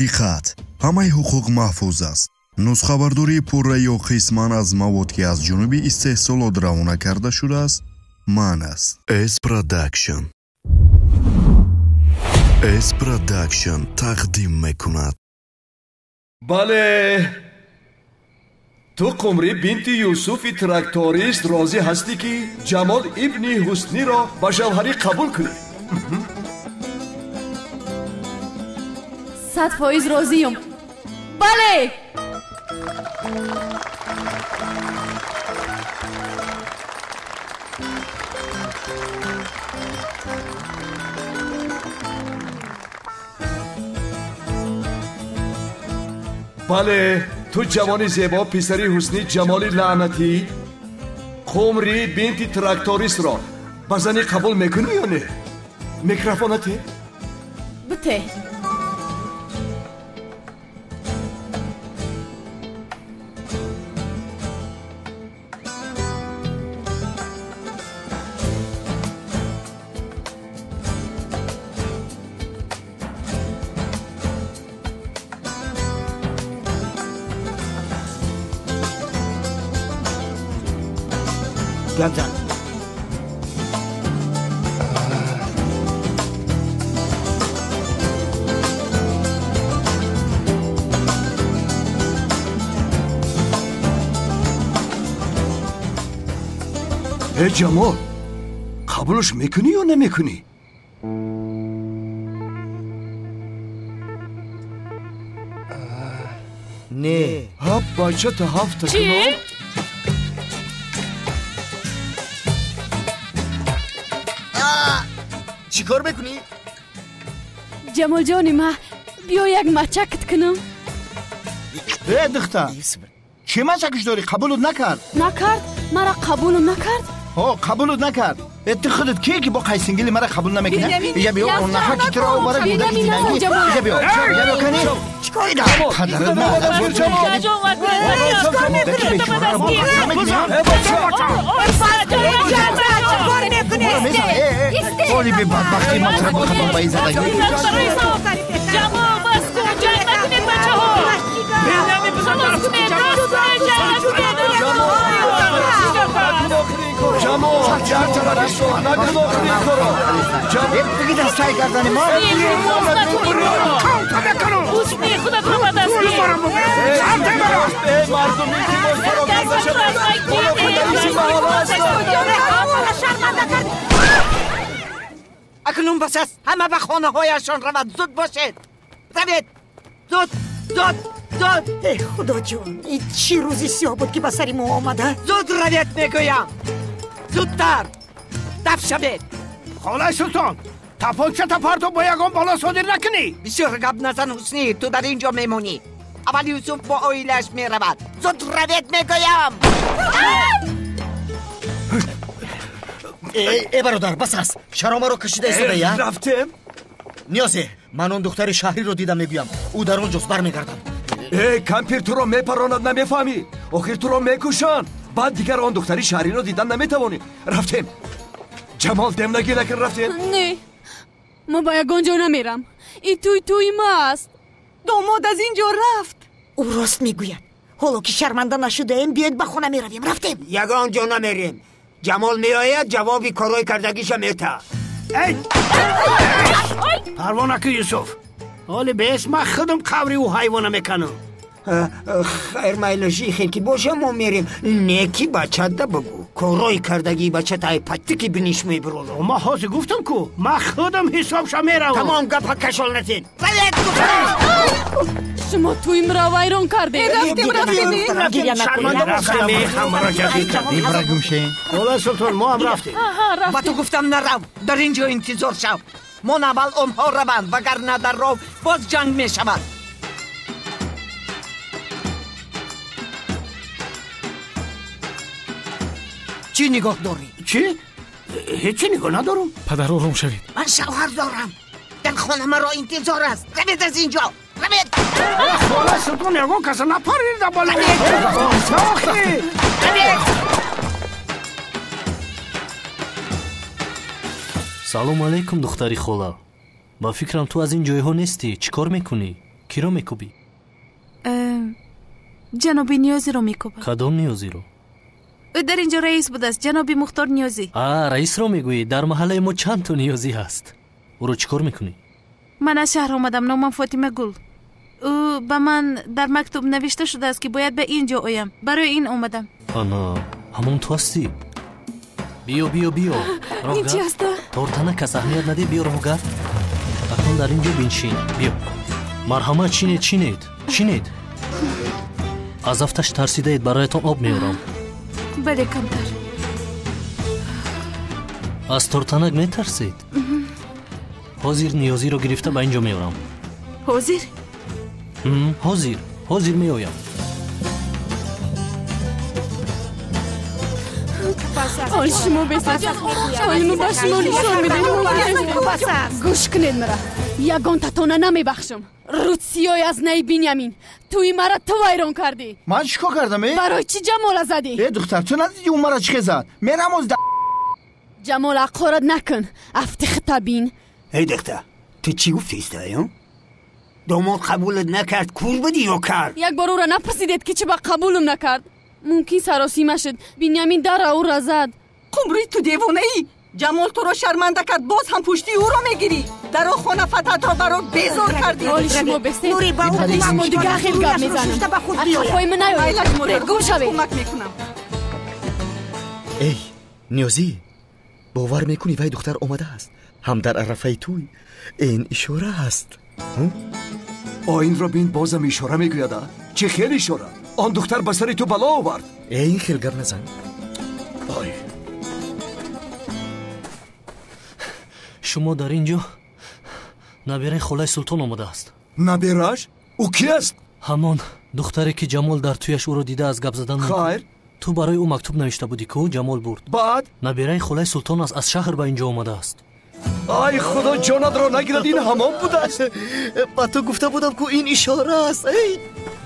Диққат! Ҳамаи ҳуқуқ маҳфуз аст. Нусхабардории пурра ё қисман аз мавод, ки аз ҷониби истеҳсолот равона карда шудааст, манъ аст. S Production. S Production тақдим мекунад. Бале, ту Қумрӣ бинти Юсуфи тракторист розӣ ҳастӣ, ки Ҷамол ибни Ҳусниро ба шавҳарӣ қабул кунӣ? 100% розиюм. Бале! Бале, ту ҷавони зебо, писари Ҳусни Ҷамоли лаънатӣ, Қумрӣ бинти трактористро ба занӣ қабул мекунӣ ё не? Микрофонате? Бите. Гапзан. Э Ҷамол, қабулш мекунӣ ё намекунӣ? Не. Ҳа, бачата ҳафта Чӣ? Кунон. Чӣ кор мекунӣ? Ҷамолҷони ма, биё як мачакт кунам. Э, духтар, чӣ мачакш дорӣ? Қабулут накард? Накард? Мара қабулум накард? Ҳо, қабулут накард. Э, ту худат кие, ки бо қайсингили мара қабул намекунӣ? Иҷа биё, оннаҳа ки туро овара гудаки динагӣ. Иҷа биё, иҷа биё, кани. Падарат ма. Оли бе бадбахтӣ ма тура бо қадом ба ин задагӣ. Ҷамол, бас кун, ҷанг накунед, бачаҳо! Халос кунед, рост кунед, ҷанг накунед! Ҷамол, як тарафи шоҳ накун охири ин корро. Э, бигид аз сай гардани мо. Ҳусни, худатро ба даст гир! Э, мардум, илтимос, пароканда шавед. Ҳоло раиси маҳалла ҳастам. Акнун бас аст, ҳама ба хонаҳояшон равад. Зуд бошед, равед, зуд, зуд, зуд. Э, Худоҷон, ин чӣ рӯзи сиёҳ буд, ки ба сари мо омада? Зуд равед, мегӯям, зудтар даф шавед. Холаи Султон, тапончата парто, бо ягон бало содир накунӣ. Бисёр гап назан, Ҳуснӣ, ту дар ин ҷо мемонӣ. Аввал Юсуф бо оилааш меравад. Зуд равед, мегӯям. Э, бародар, бас аст, чаро маро кашида истодаи? Рафтем. Ниёзе, ман он духтари шаҳриро дидам, мегӯям, ӯ дар он ҷост, бармегардам. Э, кампир туро мепаронад, намефаҳмӣ? Охир туро мекушанд, баъд дигар он духтари шаҳриро дидан наметавонӣ. Рафтем, Ҷамол, демнагӣ накун, рафтем. Не, ман ба ягон ҷо намерам. Ин тӯй тӯи ма аст. Домод аз ин ҷо рафт. Ӯ рост мегӯяд. Ҳоло ки шарманда нашудаем, биёед, ба хона меравем. Рафтем. Ягон ҷо намерем. Ҷамол меояд, ҷавоби корҳои кардагиша метаҳад. Парво накун, Юсуф, ҳоли бес ман худам қабри ӯ ҳайвона меканам. Хайр, майлаши, хел ки боша, мо мерем. Не ки бачада бугӯ, корҳои кардагии бачата ай паттики биниш мебуроло. Ман ҳозир гуфтам ку, ман худам ҳисобша меравам. Тамом, гапа кашол натен, равед. Шумо тӯимро вайрон кардед. Рафтем, рафтем. Рафтем, ҳамаро ҷазир кардем. Ибра гумшен. Холаи Султон, мо ҳам рафтем. Ба ту гуфтам, нарав, дар ин ҷо интизор шав. Мон аввал онҳо раванд, вагарна дар роҳ боз ҷанг мешавад. Чӣ нигоҳ дорӣ? Чӣ? Ҳечи нигоҳ надорам. Падар, ором шавед. Ман шавҳар дорам, дар хона маро интизор аст. Равед аз ин ҷо, равед. Холаи Султон, ягон каса напарида боло. Равед. Салом алейкум, духтари хола. Ба фикрам, ту аз ин ҷойҳо нестӣ. Чӣ кор мекунӣ? Киро мекӯбӣ? Ҷаноби Ниёзиро мекӯбам. Кадом Ниёзиро? Ӯ дар инҷо раис будааст, ҷаноби Мухтор Ниёзӣ. А, раисро мегӯӣ? Дар маҳаллаи мо чанд то Ниёзӣ ҳаст. Ӯро чӣ кор мекунӣ? Ман аз шаҳр омадам, номам Фотима Гул. Ӯ ба ман дар мактуб навишта шудааст, ки бояд ба ин ҷо оям. Барои ин омадам. Ана, ҳамон ту ҳастӣ? Биё, биё, биё. Ин чи аст? Тортана кас аҳамият надӣ, биё роҳгард. Акнун дар ин ҷо биншин. Биё. Марҳамат, чинед, чинед, чинед. Аз афташ тарсидаед, бароятон об меорам. Бале, камтар. Аз тортанак метарсед? Ҳозир Ниёзиро гирифта ба ин ҷо меорам. Ҳозир? Ҳозир, ҳозир меоям. Ҳол шумо бесад. Ҳол мо ба шумо нишон медиҳем. Гӯш кунед мара. Ягон татона намебахшам. Рӯтсиёй аз наи Бинямин. Туи мара ту вайрон кардӣ. Ман чӣ кор кардам, э? Барои чӣ Ҷамола задӣ? Э, духтар, ту надидӣ ӯ мара чӣ хел зад? Мерам оз Ҷамол, ақорат накун. Афти хита бин. Эй духтар, ту чӣ гуфтӣ истаё? Домод қабулат накард, кур будӣ ё кар? Як бор ӯро напурсидед, ки чӣ ба қабулам накард. Мумкин саросима шуд. Бинямин дара ӯро зад. Қумрӣ, ту девонаӣ? Ҷамол туро шарманда кард, боз ҳам пушти ӯро мегирӣ. Даро хона фатҳатро баро безор кардӣ. Ҳоли шумо бестед. Шумо дигар хел гап мезанам. Аз қафои ман наёед. Гум шавед. Кӯмак мекунам. Эй Ниёзӣ, бовар мекунӣ вай духтар омадааст? Ҳам дар арафаи туй. Ин ишора аст. Оинро бин, бозам ишора мегӯяд. Чӣ хел ишора? Он духтар ба сари ту бало овард. Э, ин хел гап назан. Ой. Шумо дар ин ҷо набераи холаи Султон омадааст. Наберааш? Ӯ ки аст? Ҳамон духтаре, ки Ҷамол дар туяш ӯро дида аз гап задан. Хайр. Ту барои ӯ мактуб навишта будӣ ку, Ҷамол бурд. Баъд? Набераи холаи Султон аст, аз шаҳр ба ин ҷо омадааст. Ай худо ҷонатро нагирад, ин ҳамон будааст. Ба ту гуфта будам, ку ин ишора аст. Эй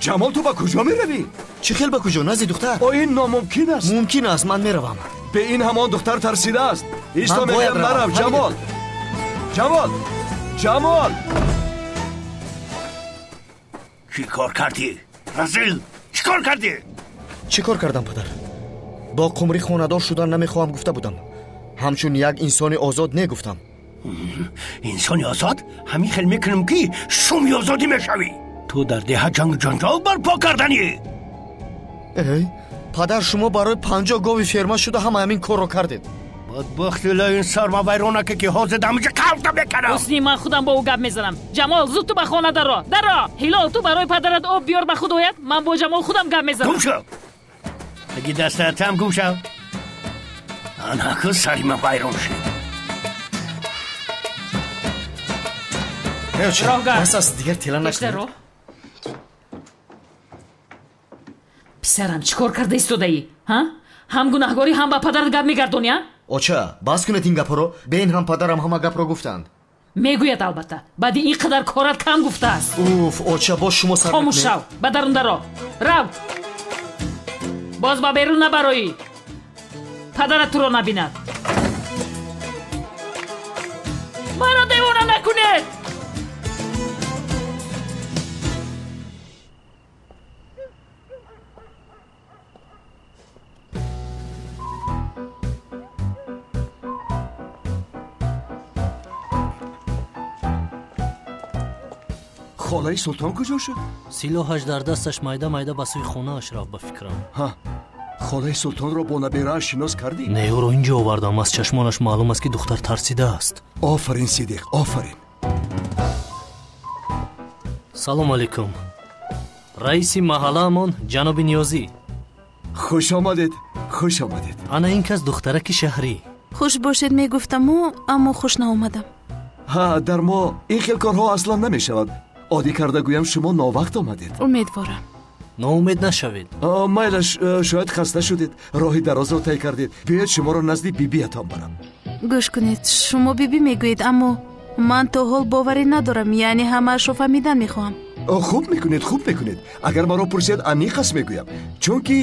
Ҷамол, ту ба куҷо меравӣ? Чӣ хел ба куҷо? Назди духтар. О, ин номумкин аст. Мумкин аст, ман меравам. Бе ин ҳамон духтар тарсидааст. Исто, мегӯям, нарав. Ҷамол, Ҷамол, Ҷамол! Чӣ кор кардӣ, разил? Чӣ кор кардӣ? Чӣ кор кардам, падар? Бо Қумрӣ хонадор шудан намехоҳам гуфта будам. Ҳамчун як инсони озод негуфтам. Инсони озод? Ҳамин хел мекунам, ки шуми озодӣ мешавӣ. Ту дар деҳа ҷангу ҷанҷол барпо карданӣ. Эй падар, шумо барои 50 гови ферма шуда ҳама ҳамин корро кардед. Бадбахти ин сармавайронаке, ки ҳозир дамиҷа калта мекунам. Ҳусни, ман худам бо ӯ гап мезанам. Ҷамол, зуд ту ба хона даро. Даро. Ҳилол, ту барои падарат об биёр, ба худ ояд. Ман бо Ҷамол худам гап мезанам. Гум шав. Аги дастаатам гум шав. Анаку сари ман вайрон шуд. Бас аст, дигар тела накунед. Писарам, чӣ кор карда истодаӣ? Ҳа? Ҳам гунаҳгорӣ, ҳам ба падарат гап мегардонӣ, а? Оча, бас кунед ин гапҳоро. Бе ин ҳам падарам ҳама гапро гуфтанд. Мегӯяд албатта. Баъди ин қадар корат кам гуфтааст. Уф, оча, боз шумо сар хомӯш шав, ба дарун даро. Рав. Боз ба берун набароӣ. Падарат туро набинад. Маро девона накунед! Холаи Султон куҷо шуд? Силоҳаш дар дасташ майда майда ба сӯи хонааш рафт, ба фикрам. Ҳа, холаи Султонро бо наберааш шинос кардӣ? Не, ӯро ин ҷо овардам. Аз чашмонаш маълум аст, ки духтар тарсидааст. Офарин, Сидиқ, офарин. Салом алейкум. Раиси маҳаллаамон ҷаноби Ниёзӣ. Хуш омадед, хуш омадед. Ана ин кас духтараки шаҳрӣ. Хуш бошед мегуфтаму, аммо хуш наомадам. Ҳа, дар мо ин хел корҳо аслан намешавад. Оддӣ карда гӯям, шумо новақт омадед. Умедворам. Ноумед нашавед. Майлаш, шояд хаста шудед, роҳи дарозро тай кардед. Биёед шуморо назди бибиятон барам. Гӯш кунед, шумо бибӣ мегӯед, аммо ман то ҳол боварӣ надорам, яъне ҳамаашро фаҳмидан мехоҳам. Хуб мекунед, хуб мекунед. Агар маро пурсед, аниқ аст мегӯям, чунки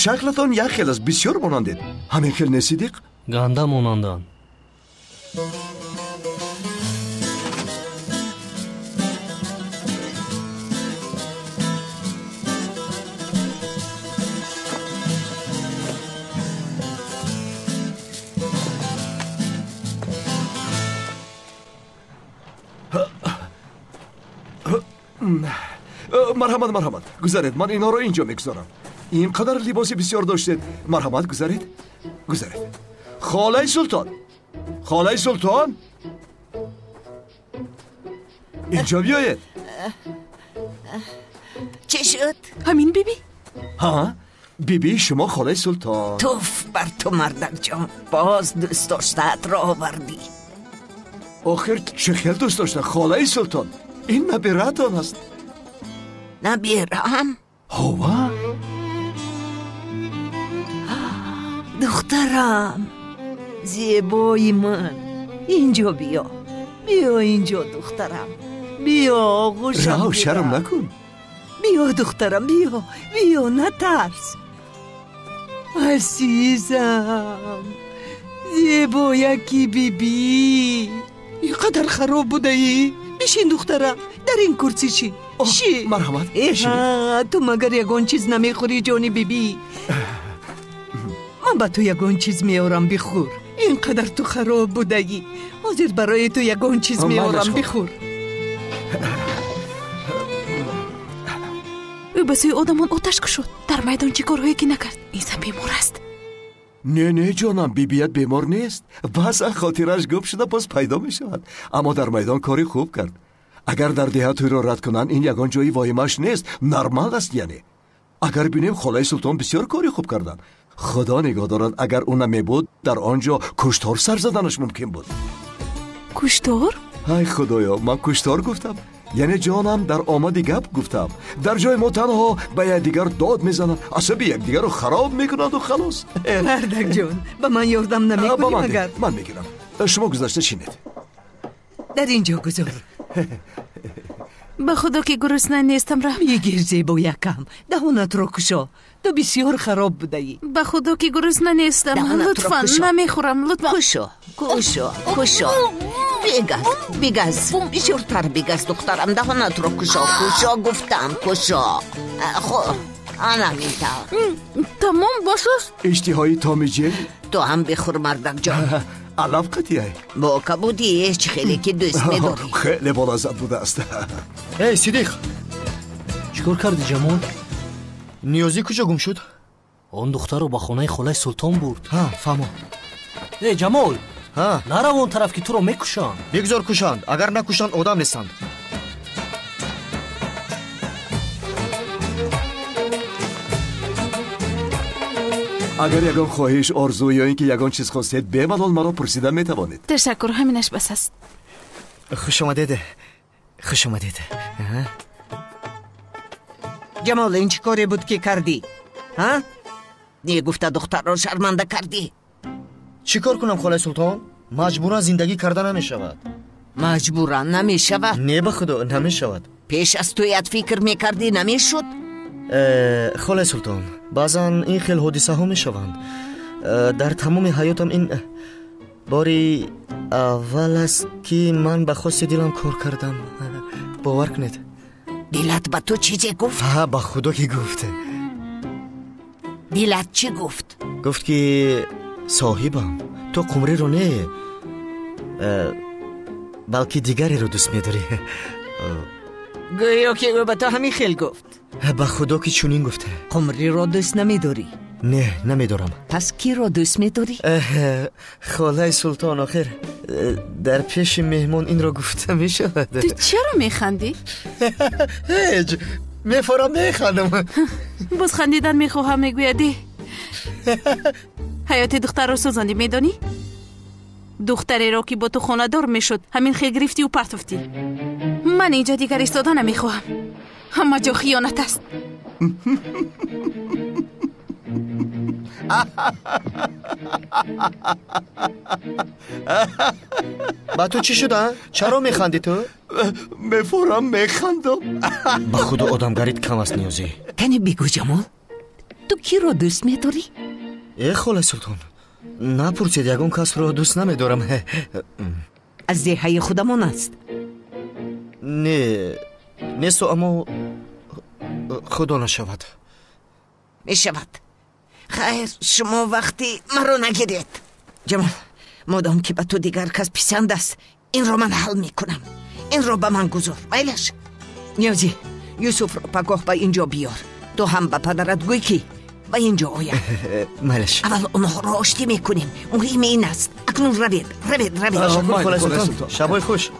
шаклатон як хел аст, бисёр монандед. Ҳамин хел не, Сидиқ? Ганда монанданд. Марҳамат, марҳамат, гузаред, ман инҳоро инҷо мегузорам. Ин қадар либоси бисёр доштед. Марҳамат, гузаред, гузаред. Холаи Султон, холаи Султон, инҷо биёед. Чӣ шуд? Ҳамин биби? Ҳа, биби шумо холаи Султон. Туф бар ту, мардакҷон, боз дӯст доштаатро овардӣ. Охир чӣ хел дӯст дошта, холаи Султон? Ин набираатон аст. Набираам? Ҳова? Духтарам, зебои ман, инҷо биё. Биё инҷо, духтарам. Биё, оғӯшам. Рав, шарм накун. Биё, духтарам, биё, биё, натарс. Азизам, зебояки бибӣ. Ин қадар хароб будаӣ. Бишин, духтарам, дар ин курсӣ шин. Шин. Марҳамат. Ту магар ягон чиз намехӯрӣ, ҷони бибӣ? Ман ба ту ягон чиз меорам, бихӯр. Ин қадар ту хароб будаӣ. Ҳозир барои ту ягон чиз меорам, бихӯр. Ӯ ба сӯи одамон оташ кушод. Дар майдон чӣ корҳое ки накард. Ин зан бемор аст. Не, не, ҷонам, бибият бемор нест. Баъзан хотираш гум шуда боз пайдо мешавад. Аммо дар майдон кори хуб кард. Агар дар деҳа тӯйро рад кунанд, ин ягон ҷои воҳимаш нест, нормал аст яъне. Агар бинем, холаи Султон бисёр кори хуб карданд. Худо нигоҳ дорад, агар ӯ намебуд, дар он ҷо куштор сар заданаш мумкин буд. Куштор? Ай худоё, ман куштор гуфтам. Яъне ҷонам, дар омади гап гуфтам. Дар ҷои мо танҳо ба якдигар дод мезананд, асаби якдигарро хароб мекунанду халос. Мардакҷон, ба ман ёрдам намекунӣ магар? Ман мегирам. Шумо гузашта шинед. Дар ин ҷо гузор. Ба худо ки гурусна нестам, раҳм. Бигир, зебоякам, даҳонатро кушо. Ту бисёр хароб будаӣ. Ба худо ки гурусна нестам. Лутфан, намехӯрам, лутфан. Кушо, кушо, кушо. Бигаз, бигаз, бисёртар бигаз, духтарам, даҳонатро кушо, кушо гуфтам, кушо. Хӯр, ана ҳамин тавр. Тамом, бас аст. Иштиҳои томи ҷел? Ту ҳам бихӯр, мардакҷон. Алаф қатиай. Бо кабудӣ ҳеҷ хеле ки дӯст медорӣ. Хеле болаззат будааст. Эй, Сидиқ! Чӣ кор кардӣ, Ҷамол? Ниёзӣ куҷо гум шуд? Он духтарро ба хонаи холаи Султон бурд. Ҳа, фаҳмо. Эй, Ҷамол! Ҳа? Нарав он тараф, ки туро мекушанд. Бигзор кушанд. Агар накушанд, одам нестанд. Агар ягон хоҳиш, орзу ё ин ки ягон чиз хостед, бемалол маро пурсида метавонед. Ташаккур, ҳаминаш бас аст. Хуш омадед, хуш омадед. Ҷамол, ин чӣ коре буд ки кардӣ? Ҳа? Не гуфта духтарро шарманда кардӣ. Чӣ кор кунам, холаи Султон? Маҷбуран зиндагӣ карда намешавад. Маҷбуран намешавад? Не, ба худо намешавад. Пеш аз тӯят фикр мекардӣ, намешуд? Холаи Султон, баъзан ин хел ҳодисаҳо мешаванд. Дар тамоми ҳаётам ин бори аввал аст, ки ман ба хости дилам кор кардам. Бовар кунед. Дилат ба ту чизе гуфт? Ҳа, ба худо ки гуфт. Дилат чӣ гуфт? Гуфт ки соҳибам, ту қумриро не, балки дигареро дӯст медорӣ. Гӯё ки ӯ ба ту ҳамин хел гуфт. Ба худо ки чунин гуфта. Қумриро дӯст намедорӣ? Не, намедорам. Пас киро дӯст медорӣ? Холаи Султон, охир дар пеши меҳмон инро гуфта мешавад. Ту чаро механдӣ? Ҳеҷ, мефорам механдам. Боз хандидан мехоҳам, мегӯядӣ. Ҳаёти духтарро сӯзондӣ, медонӣ? Духтареро ки бо ту хонадор мешуд, ҳамин хел гирифтиу партофтӣ. Ман инҷо дигар истода намехоҳам. Ҳама ҷо хиёнат аст. Ба ту чӣ шуда? Чаро механдӣ ту? Мефорам механдам. Ба худо одамгарит кам аст, Ниёзӣ. Кане бигӯ, Ҷамол, ту киро дӯст медорӣ? Э, холаи Султон, напурсед, ягон касро дӯст намедорам. Аз деҳаи худамон аст? Не, несту, аммо худо нашавад. Мешавад. Хайр, шумо вақти маро нагиред. Ҷамол, модом ки ба ту дигар кас писанд аст, инро ман ҳал мекунам. Инро ба ман гузор, майлаш? Ниёзӣ, Юсуфро пагоҳ ба ин ҷо биёр. Ту ҳам ба падарат гӯй, ки ба ин ҷо ояд. Майлаш. Аввал онҳоро оштӣ мекунем. Муҳим ин аст. Акнун равед, равед, равед. Ташаккур, холаи Султон. Шабои хуш.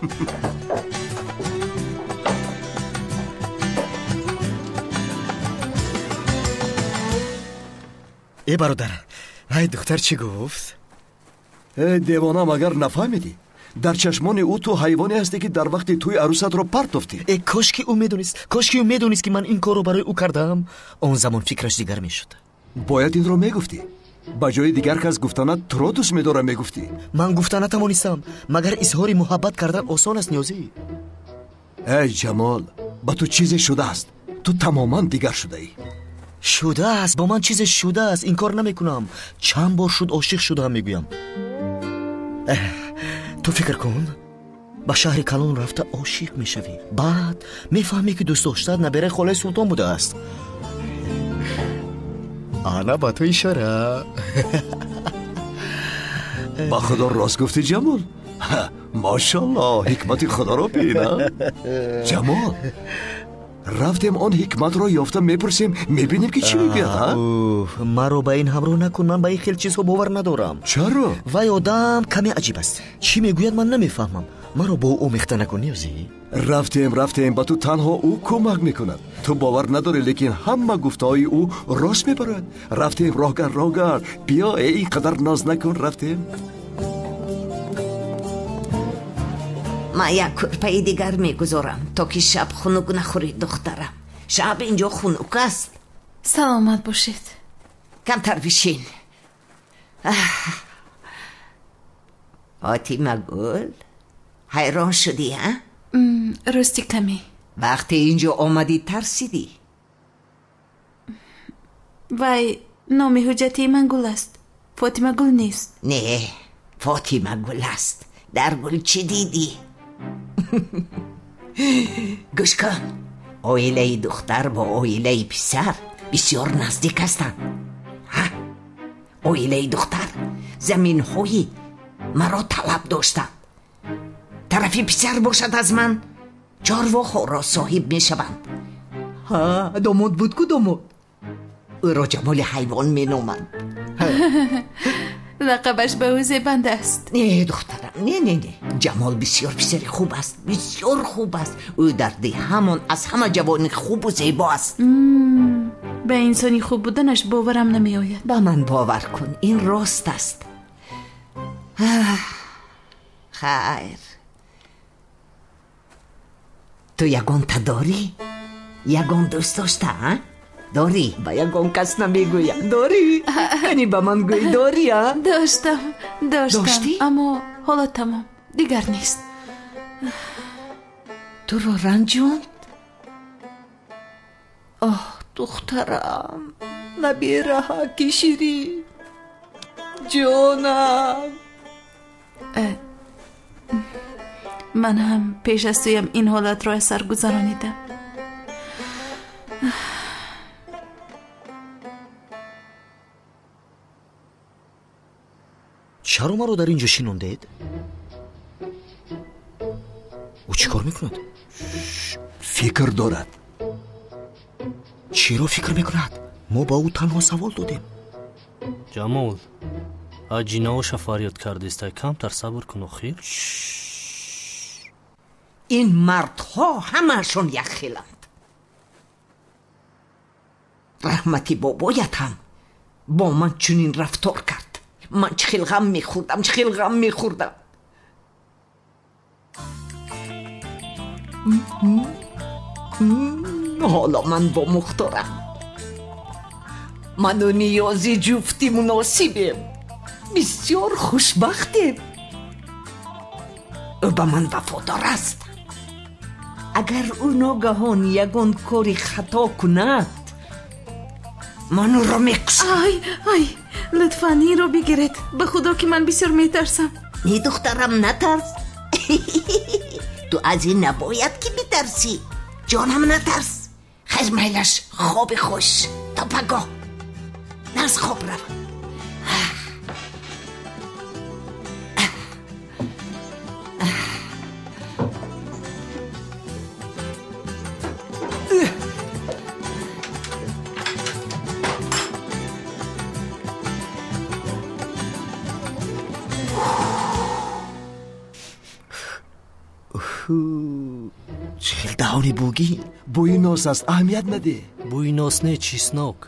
Э бародар, вай духтар чӣ гуфт? Э девона, магар нафаҳмидӣ? Дар чашмони ӯ ту ҳайвоне ҳастӣ, ки дар вақти тӯи арӯсатро партофтӣ. Э кошки ӯ медонист, кошки ӯ медонист, ки ман ин корро барои ӯ кардаам, он замон фикраш дигар мешуд. Бояд инро мегуфтӣ. Ба ҷои дигар кас гуфтанат туро дӯст медорам мегуфтӣ. Ман гуфта натавонистам. Магар изҳори муҳаббат кардан осон аст, Ниёзӣ? Эй Ҷамол, ба ту чизе шудааст. Ту тамоман дигар шудаӣ. Шудааст, бо ман чизе шудааст, инкор намекунам. Чанд бор шуд ошиқ шудаам, мегӯям. Ту фикр кун, ба шаҳри калон рафта ошиқ мешавӣ, баъд мефаҳмӣ, ки дӯстдоштаат набераи холаи Султон будааст. Ана ба ту ишора. Ба Худо рост гуфтӣ, Ҷамол. Машалло, ҳикмати Худоро бин. Ҷамол, рафтем он ҳикматро ёфта мепурсем, мебинем, ки чӣ мегӯяд. Маро ба ин ҳамроҳ накун, ман ба ин хел чизҳо бовар надорам. Чаро? Вай одам каме аҷиб аст. Чӣ мегӯяд, ман намефаҳмам. Маро бо ӯ омехта накун, Ниёзӣ. Рафтем, рафтем, ба ту танҳо ӯ кӯмак мекунад. Ту бовар надорӣ, лекин ҳама гуфтаҳои ӯ рост мебарад. Рафтем, роҳгар, роҳгар, биё, э ин қадар ноз накун, рафтем. Ман як кӯрпаи дигар мегузорам, то ки шаб хунук нахӯрӣ, духтарам. Шаб инҷо хунук аст. Саломат бошед. Камтар бишин. Фотимагул, ҳайрон шудӣ, а? Рости каме. Вақте инҷо омадӣ тарсидӣ? Вай номи ҳуҷҷатии ман Гул аст, Фотимагул нест. Не, Фотимагул аст. Дар гул чӣ дидӣ? Гӯш кун, оилаи духтар бо оилаи писар бисёр наздик ҳастанд. Оилаи духтар заминҳои маро талаб доштанд. Тарафи писар бошад, аз ман чорвоҳоро соҳиб мешаванд. Ҳа, домод буд ку домод. Ӯро Ҷамоли ҳайвон меноманд. Лақабаш ба ӯ зебанда аст. Не, духтарам, не, не, не. Ҷамол бисёр писари хуб аст, бисёр хуб аст. Ӯ дар деҳамон аз ҳама ҷавони хубу зебо аст. Ба инсони хуб буданаш боварам намеояд. Ба ман бовар кун, ин рост аст. Хайр, ту ягонта дорӣ? Ягон дӯст дошта, а? Дорӣ? Ба ягон кас намегӯям. Дорӣ? Яъне ба ман гӯй, дорӣ, а? Доштам, доштам. Доштӣ? Аммо ҳоло тамом, дигар нест. Туро ранҷонд? Оҳ, духтарам, набераҳа, ки ширин. Ҷонам. Ман ҳам пеш аз туям ин ҳолатро аз сар гузаронидам. Чаро маро дар ин ҷо шинондед? Ӯ чӣ кор мекунад? Фикр дорад. Чиро фикр мекунад? Мо ба ӯ танҳо савол додем. Ҷамол, аҷинаоша фарёд кардистай, камтар сабр кун охир. Ин мардҳо ҳамаашон якхеланд. Раҳмати бобоят ҳам бо ман чунин рафтор кард. Ман чӣ хел ғам мехӯрдам, чӣ хел ғам мехӯрдам. Ҳоло ман бо Мухторам. Ману Ниёзи ҷуфти муносибем, бисёр хушбахтем. Ӯ ба ман вафодор аст. Агар ӯ ногаҳон ягон кори хато кунад, ман ӯро мекушам. Ай, ай, лутфан инро бигиред. Ба худо ки ман бисёр метарсам. Не, духтарам, натарс. Ту аз ин набояд ки битарсӣ. Ҷонам, натарс. Хайр, майлаш, хоби хуш. То пагоҳ. Нас хоб рав. Ту чӣ хел даҳони бугӣ? Бӯи нос аст, аҳамият надеҳ. Бӯи нос не, чеснок.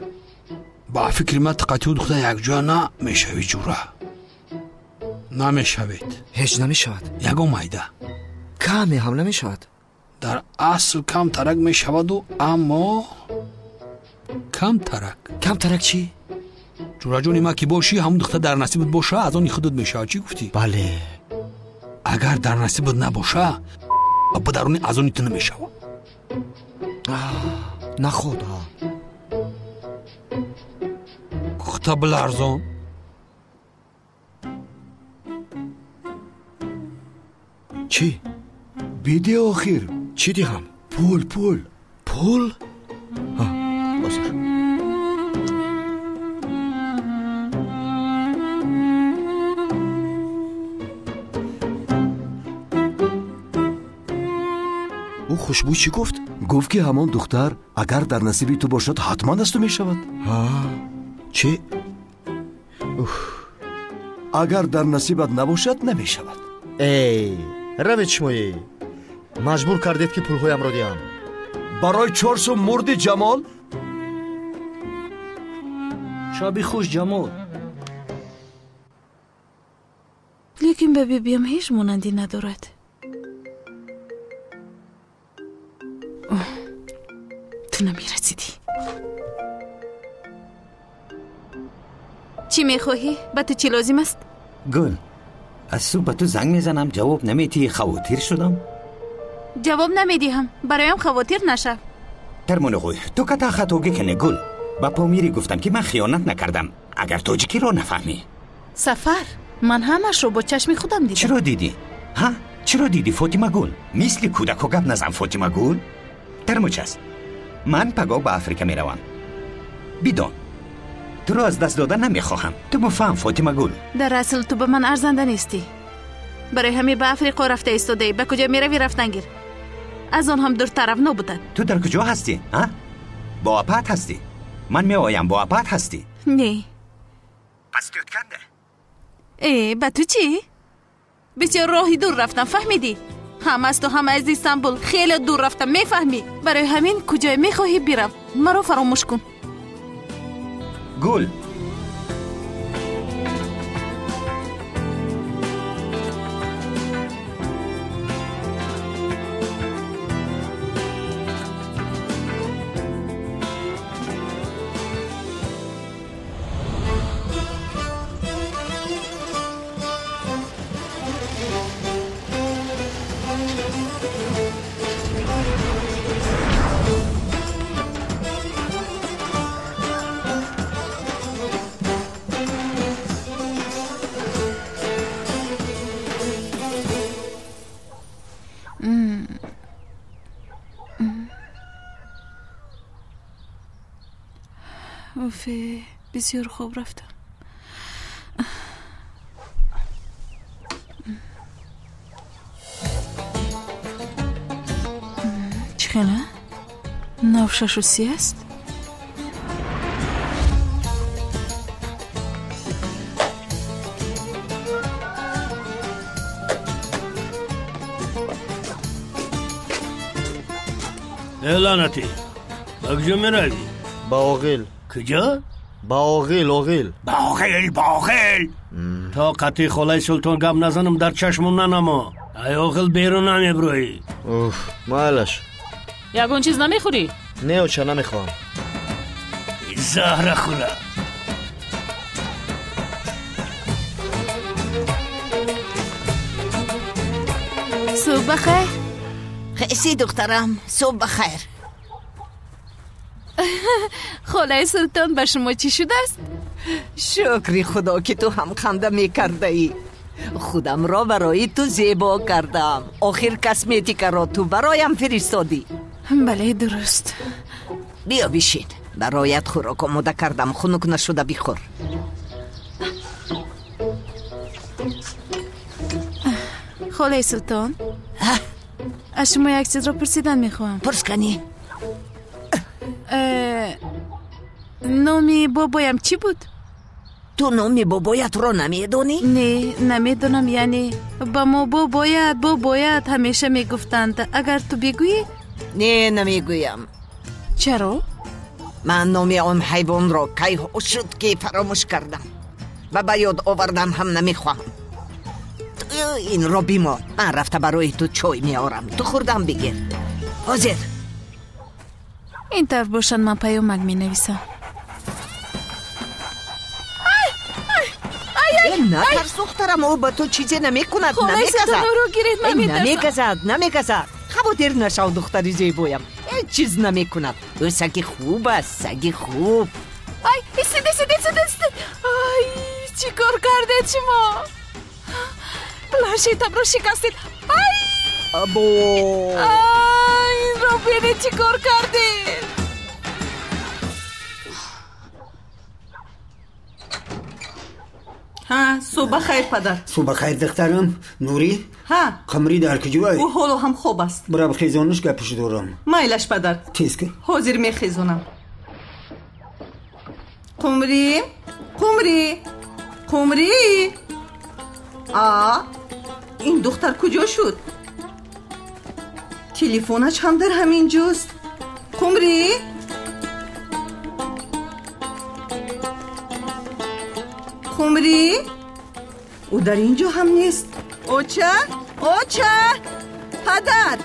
Ба фикри ман ту қати духтар якҷоя намешавӣ, ҷура. Намешавед. Ҳеҷ намешавад. Ягон майда. Каме ҳам намешавад. Дар асл камтарак мешаваду, аммо камтарак. Камтарак чӣ? Ҷураҷони ман ки бошӣ, ҳамун духтар дар насибат боша, аз они худат мешавад. Чӣ гуфтӣ? Бале. Агар дар насибат набоша, ба даруни аз они ту намешавад. Наход. Худта биларзон. Чӣ? Бидеҳ охир. Чӣ диҳам? Пул, пул. Пул? Ҳозир. Ӯ хушбӯй чӣ гуфт? Гуфт ки ҳамон духтар агар дар насиби ту бошад, ҳатман аз ту мешавад. Чӣ? Агар дар насибат набошад, намешавад. Эй, равед шумоӣ. Маҷбур кардед ки пулҳоямро диҳам. Барои 4 сум мурди, Ҷамол? Шаби хуш, Ҷамол. Лекин ба бибиям ҳеҷ монандӣ надорад. Ту намерасидӣ. Чӣ мехоҳӣ? Ба ту чӣ лозим аст? Гул, аз субҳ ба ту занг мезанам, ҷавоб намедиҳӣ, хавотир шудам. Ҷавоб намедиҳам, бароям хавотир нашав. Тармонағӯй, ту ката хатогӣ кунӣ, Гул. Ба Помирӣ гуфтам ки ман хиёнат накардам, агар тоҷикиро нафаҳмӣ. Сафар, ман ҳамашро бо чашми худам дидам. Чиро дидӣ? Ҳа? Чиро дидӣ, Фотимагул? Мисли кӯдако гап назан, Фотимагул. Тармуч аст. Ман пагоҳ ба Африка меравам. Бидон, туро аз даст дода намехоҳам. Ту муфаҳм, Фотимагул. Дар асл ту ба ман арзанда нестӣ. Барои ҳамин ба Африқо рафта истодаӣ. Ба куҷо меравӣ, рафтан гир. Аз он ҳам дуртарав нобудад. Ту дар куҷо ҳастӣ? А? Бо апаат ҳастӣ? Ман меоям, бо апаат ҳастӣ? Не. Пас тӯтканда? Э, ба ту чӣ? Бисёр роҳи дур рафтам, фаҳмидӣ? Ҳам аз ту, ҳам аз Истанбул хеле дур рафтам, мефаҳмӣ? Барои ҳамин куҷое мехоҳӣ бирав, маро фаромӯш кун. Гул. Уфе, бисёр хоб рафтам. Чӣ хела? 9:06 аст? Э, лаънатӣ, ба куҷо меравӣ? Ба оғил. Куҷо? Ба оғил, оғил. Ба оғил, ба оғил. То қати холаи Султон гап назанам, дар чашмам нанамо. Ай оғил берун намеброӣ. Уф, майлаш. Ягон чиз намехӯрӣ? Не, оча, намехоҳам. Заҳра хӯра. Субҳ бахайр. Хеси, духтарам, субҳ бахайр. Холаи Султон, ба шумо чӣ шудааст? Шукри Худо ки ту ҳам ханда мекардаӣ. Худамро барои ту зебо кардам. Охир косметикаро ту бароям фиристодӣ. Бале, дуруст. Биё бишин. Бароят хӯрок омода кардам, хунук нашуда бихӯр. Холаи Султон, аз шумо як чизро пурсидан мехоҳам. Пурс кани. Номи бобоям чӣ буд? Ту номи бобоятро намедонӣ? Не, намедонам. Яъне ба мо бобоят, бобоят ҳамеша мегуфтанд. Агар ту бигӯӣ? Не, намегӯям. Чаро? Ман номи он ҳайвонро кайҳо шуд ки фаромӯш кардам ва ба ёд овардан ҳам намехоҳам. Ту инро бимон. Ман рафта барои ту чой меорам. Ту хӯрдан бигир. Ҳозир. Ин тавр бошад, ман паёмак менависам. Натарс, духтарам, ӯ ба ту чизе намекунад, намегазад. Намегазад, намегазад. Хавотир нашав, духтари зебоям. Ҳеҷ чиз намекунад. Ӯ саги хуб аст, саги хуб. Ай, истед, истед, истед, истед. Ай, чӣ кор кардед шумо? Планшетамро шикастед. Ай! Або! Ай, инро бинед чӣ кор кардед. Ҳа, субҳ бахайр, падар. Субҳ бахайр, духтарам. Нурӣ? Ҳа. Қамрӣ дар куҷой? Ӯ ҳоло ҳам хоб аст. Бира бихезонаш, гапаш дорам. Майлаш, падар. Тез кун. Ҳозир мехезонам. Қумрӣ, Қумрӣ, Қумрӣ. А, ин духтар куҷо шуд? Телефонаш ҳам дар ҳамин ҷост. Қумрӣ? Қумрӣ? Ӯ дар ин ҷо ҳам нест. Оча? Оча! Падар!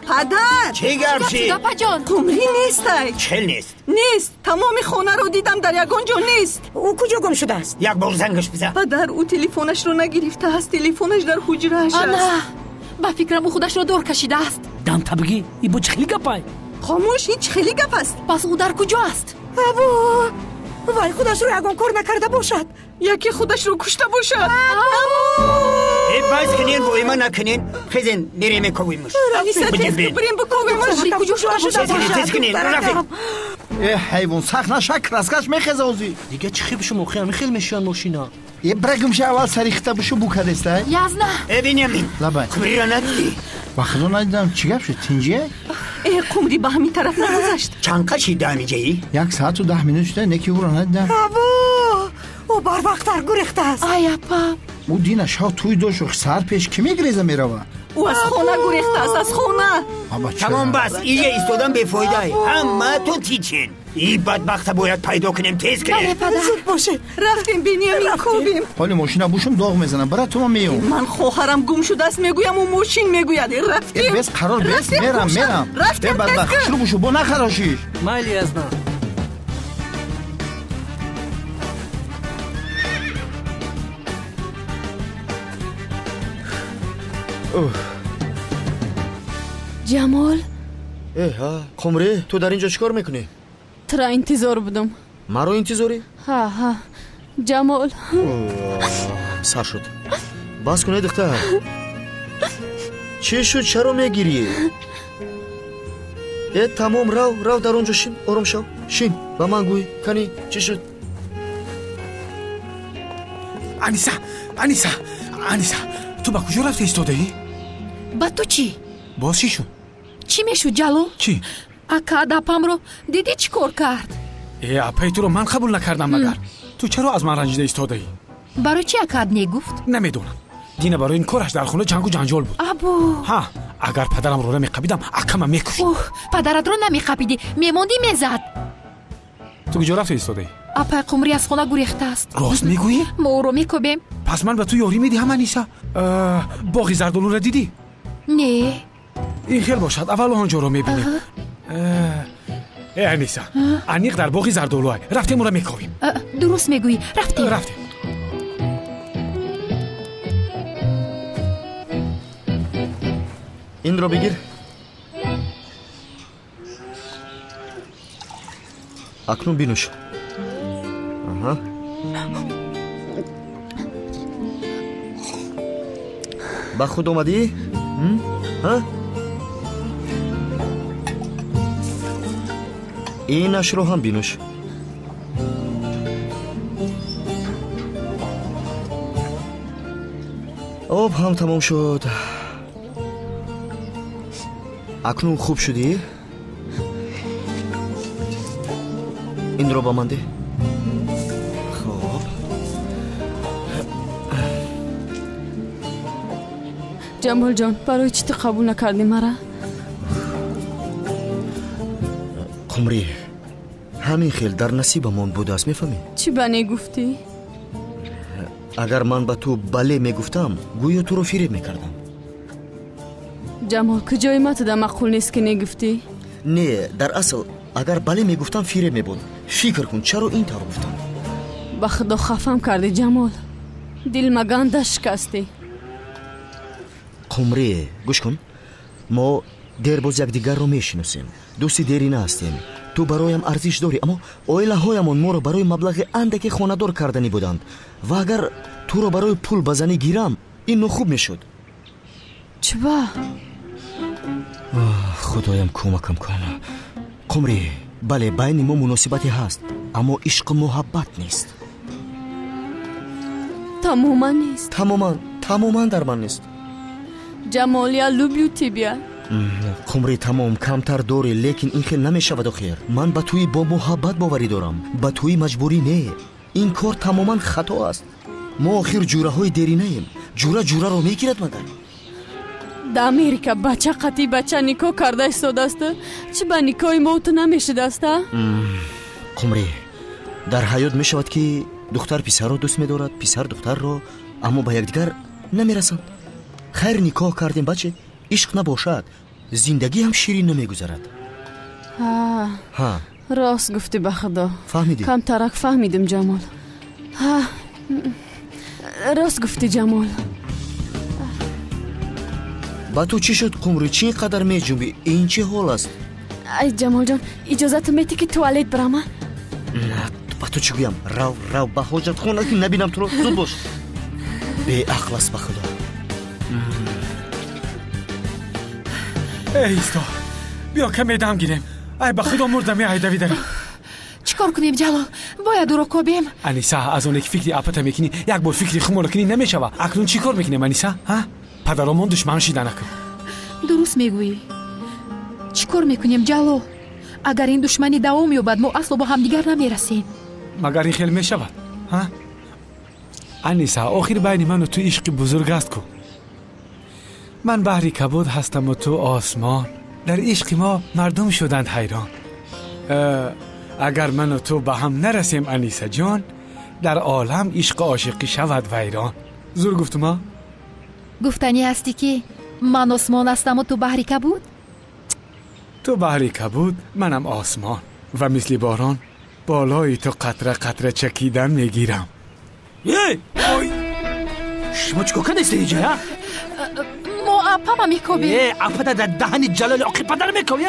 Падар! Чӣ гап шид? Апаҷон! Қумрӣ нестай. Чел нест? Нест. Тамоми хонаро дидам, дар ягон ҷо нест. Ӯ куҷо гум шудааст? Як бор зангаш бизан. Падар, ӯ телефонашро нагирифтааст. Телефонаш дар ҳуҷрааш аст. Ана, ба фикрам ӯ худашро дор кашидааст. Дамта бигӣ, ин бо чӣ хели гапай? Хомӯш, ин чӣ хели гап аст? Пас ӯ дар куҷо аст? Або! Вай худашро ягон кор накарда бошад. Яке худашро кушта бошад. Э, бас кунен, воима накунен. Хезен, мерем мековимаш. Аниса, тез бирем бикобимаш. Куҷо шуда бошад? Тез кунен, рафтем. Э, ҳайвон, сахт наша, краскаш мехеза озӣ. Дига чӣ хел шумо ҳамин хел мешиён мошина? Э, брагумша аввал сари хита бушу букадеста. Язна. Э, Бенямин. Лабай. Қумриро надидӣ? Ба худо надидам. Чӣ гап шуд? Тинҷие? Э, Қумрӣ ба ҳамин тараф нагузашт. Чанд қашида ҳамиҷаӣ? 1 соату 10 минут шуда, неки ӯро надидам. Або! Ӯ барвақттар гурехтааст. Ай, апа. Ӯ дина шав тӯй дошт, саҳар пеш кӣ мегреза мерава? Ӯ аз хона гурехтааст, аз хона. Тамом, бас, ия истодан бефоида. Ҳамаатон тичин. И бадбахта бояд пайдо кунем, тез кунем. Зуд бошед. Рафтем, Бенямин, кобем. Ҳоли мошина бушум доғ мезанам. Бира ту ман меём. Ман хоҳарам гум шудааст, мегӯям, ӯ мошин мегӯяд. Рафтем. Бес қарор, бес, мерам, мерам. Рафтем, Э, бадбахт, шурӯъ бушу, бо нахарошиш. Майли, Язна. Ҷамол? Э, ҳа, Қумрӣ, ту дар ин ҷо чӣ кор мекунӣ? Тура интизор будам. Маро интизорӣ? Ҳа, ҳа. Ҷамол. Сар шуд. Бас кунед, духтар. Чӣ шуд, чаро мегирӣ? Э, тамом, рав, рав дар он ҷо шин, ором шав. Шин, ба ман гӯй, кани, чӣ шуд? Аниса, Аниса, Аниса, ту ба куҷо рафта истодаӣ? Ба ту чӣ? Боз чӣ шуд? Чӣ мешуд, Ҷалол? Чӣ? Ака, апамро дидӣ чӣ кор кард? Э, апаи туро ман қабул накардам магар. Ту чаро аз ман ранҷида истодаӣ? Барои чӣ акаат негуфт? Намедонам. Дина барои ин кораш дар хона ҷангу ҷанҷол буд. Або! Ҳа, агар падарамро намеқабидам, акама мекушт. Оҳ, падаратро намеқабидӣ, мемондӣ мезад. Ту куҷо рафта истодаӣ? Апаи Қумрӣ аз хона гурехтааст. Рост мегӯӣ? Мо ӯро мекобем. Пас ман ба ту ёрӣ медиҳам, Аниса. Боғи зардолуро дидӣ? Не. Ин хел бошад, аввал он ҷоро мебинем. Э, Аниса, аниқ дар боғи зардолуай. Рафтем, ӯро мековим. Дуруст мегӯӣ, рафтем. Рафтем. Инро бигир. Акнун бинӯш. Аҳа. Ба худ омадӣ? Ҳа? Инашро ҳам бинӯш. Об ҳам тамом шуд. Акнун хуб шудӣ? Инро ба ман деҳ. Хоб. Ҷамолҷон, барои чӣ ту қабул накардӣ мара? Қумрӣ, ҳамин хел дар насибамон будааст, мефаҳмӣ? Чӣ ба не гуфтӣ? Агар ман ба ту бале мегуфтам, гӯё туро фиреб мекардам. Ҷамол, куҷои ма туда маъқул нест ки негуфтӣ? Не, дар асл агар бале мегуфтам, фиреб мебуд. Фикр кун, чаро ин тавр гуфтам? Ба худо хафам кардӣ, Ҷамол. Дилмаганда шикастӣ. Қумрӣ, гӯш кун, мо дербоз якдигарро мешиносем, дӯсти дерина ҳастем. Ту бароям арзиш дорӣ, аммо оилаҳоямон моро барои маблағи андаке хонадор карданӣ буданд ва агар туро барои пул ба занӣ гирам, ин нохуб мешуд. Чиба? Худоям кӯмакам кун. Қумрӣ, бале, байни мо муносибате ҳаст, аммо ишқу муҳаббат нест. Тамоман нест. Тамоман, тамоман дар ман нест. Ҷамол, я люблю тебя. Қумрӣ, тамом, камтар дорӣ, лекин ин хел намешавад охир. Ман ба тӯи бо муҳаббат боварӣ дорам, ба тӯи маҷбурӣ не. Ин кор тамоман хато аст. Мо охир ҷураҳои деринаем. Ҷура ҷураро мегирад магар? Да Америка бача қатъи бача никоҳ карда истодааст. Чӣ ба никоҳи мо ту намешудааст, а? Қумрӣ, дар ҳаёт мешавад ки духтар писарро дӯст медорад, писар духтарро, аммо ба якдигар намерасанд. Хайр, никоҳ кардем, баче, ишқ набошад, зиндагӣ ҳам ширин намегузарад. Ҳа, рост гуфтӣ, ба худо. Фаҳмидӣ? Камтарак фаҳмидим, Ҷамол. Ҳа, рост гуфтӣ, Ҷамол. Ба ту чӣ шуд, Қумрӣ? Чӣ ин қадар меҷунбӣ? Ин чӣ ҳол аст? Ай, Ҷамолҷон, иҷозату метӣ ки туалет бирама? Ба ту чӣ гӯям? Рав, рав ба ҳоҷатхона, ки набинам туро. Зуд бош. Беақл аст, ба худо. Эй исто, биё каме дам гирем. Ай, ба худо мурдам, ай давидара. Чӣ кор кунем, Ҷалол? Бояд ӯро кобем. Аниса, аз оне ки фикри апата мекунӣ, як бор фикри хуморо кунӣ намешава. Акнун чӣ кор мекунем, Аниса? Ҳа? Падаромон душман шида накун. Дуруст мегӯӣ. Чӣ кор мекунем, Ҷалол? Агар ин душманӣ давом ёбад, мо асло бо ҳамдигар намерасем. Магар ин хел мешавад? Ҳа? Аниса, охир байни ману ту ишқи бузург аст ку. Ман баҳри кабуд ҳастаму ту осмон. Дар ишқи мо мардум шуданд ҳайрон. Агар ману ту ба ҳам нарасем, Анисаҷон, дар олам ишқу ошиқӣ шавад вайрон. Зур гуфтума? Гуфтанӣ ҳастӣ ки ман осмон ҳастаму ту баҳри кабуд? Ту баҳри кабуд, манам осмон, ва мисли борон болои ту қатра қатра чакидан мегирам. Шумо чӣ кор кардастед инҷа? Мо апама мекобем. Э, апата дар даҳани Ҷалоли оқи падар мекобӣ?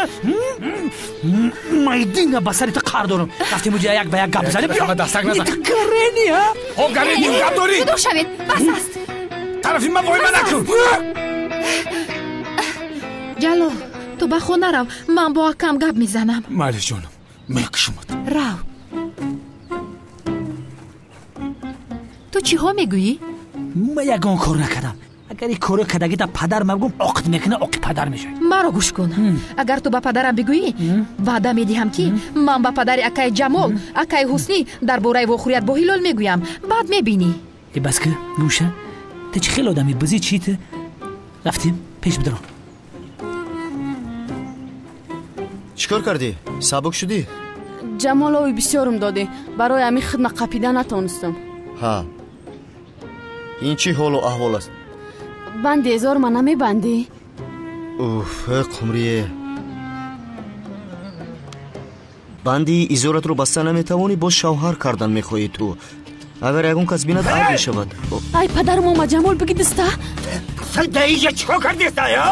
Майдина ба сари ту қар дорам. Рафтем уҷа як ба як гап занем. Биё, дастак назан. Ту гарени, ҳа? Ҳо, гарени, гап дорӣ? Ҷудо шавед, бас аст. Тарафи ман войма накун. Ҷалол, ту ба хона рав, ман бо акам гап мезанам. Майли, ҷонам, мекушумат. Рав. Ту чиҳо мегӯӣ? Ман ягон кор накардам. Агар ин коро кардагӣ да падар мабгум, оқид мекуна, оқи падар мешавад. Маро гӯш кун. Агар ту ба падарам бигӯӣ, ваъда медиҳам ки ман ба падари акаи Ҷамол, акаи Ҳуснӣ дар бораи вохӯрият бо Ҳилол мегӯям. Баъд мебинӣ. Э, бас ки, гӯша. Ту чӣ хел одамӣ? Бизӣ чӣ ту? Рафтем, пеш бидарон. Чӣ кор кардӣ? Сабук шудӣ? Ҷамол, ови бисёрум додӣ. Барои ҳамин хидма қапида натонистам. Ҳа, ин чӣ ҳолу аҳвол аст? Банди эзор ма намебандӣ? Уф, Қумрие, банди изоратро баста наметавонӣ, боз шавҳар кардан мехоҳӣ ту. Агар ягон кас бинад, айб мешавад. Ай, падарам омад, Ҷамол, биги диста. Даиҷа чӣ кор кардеста, ё?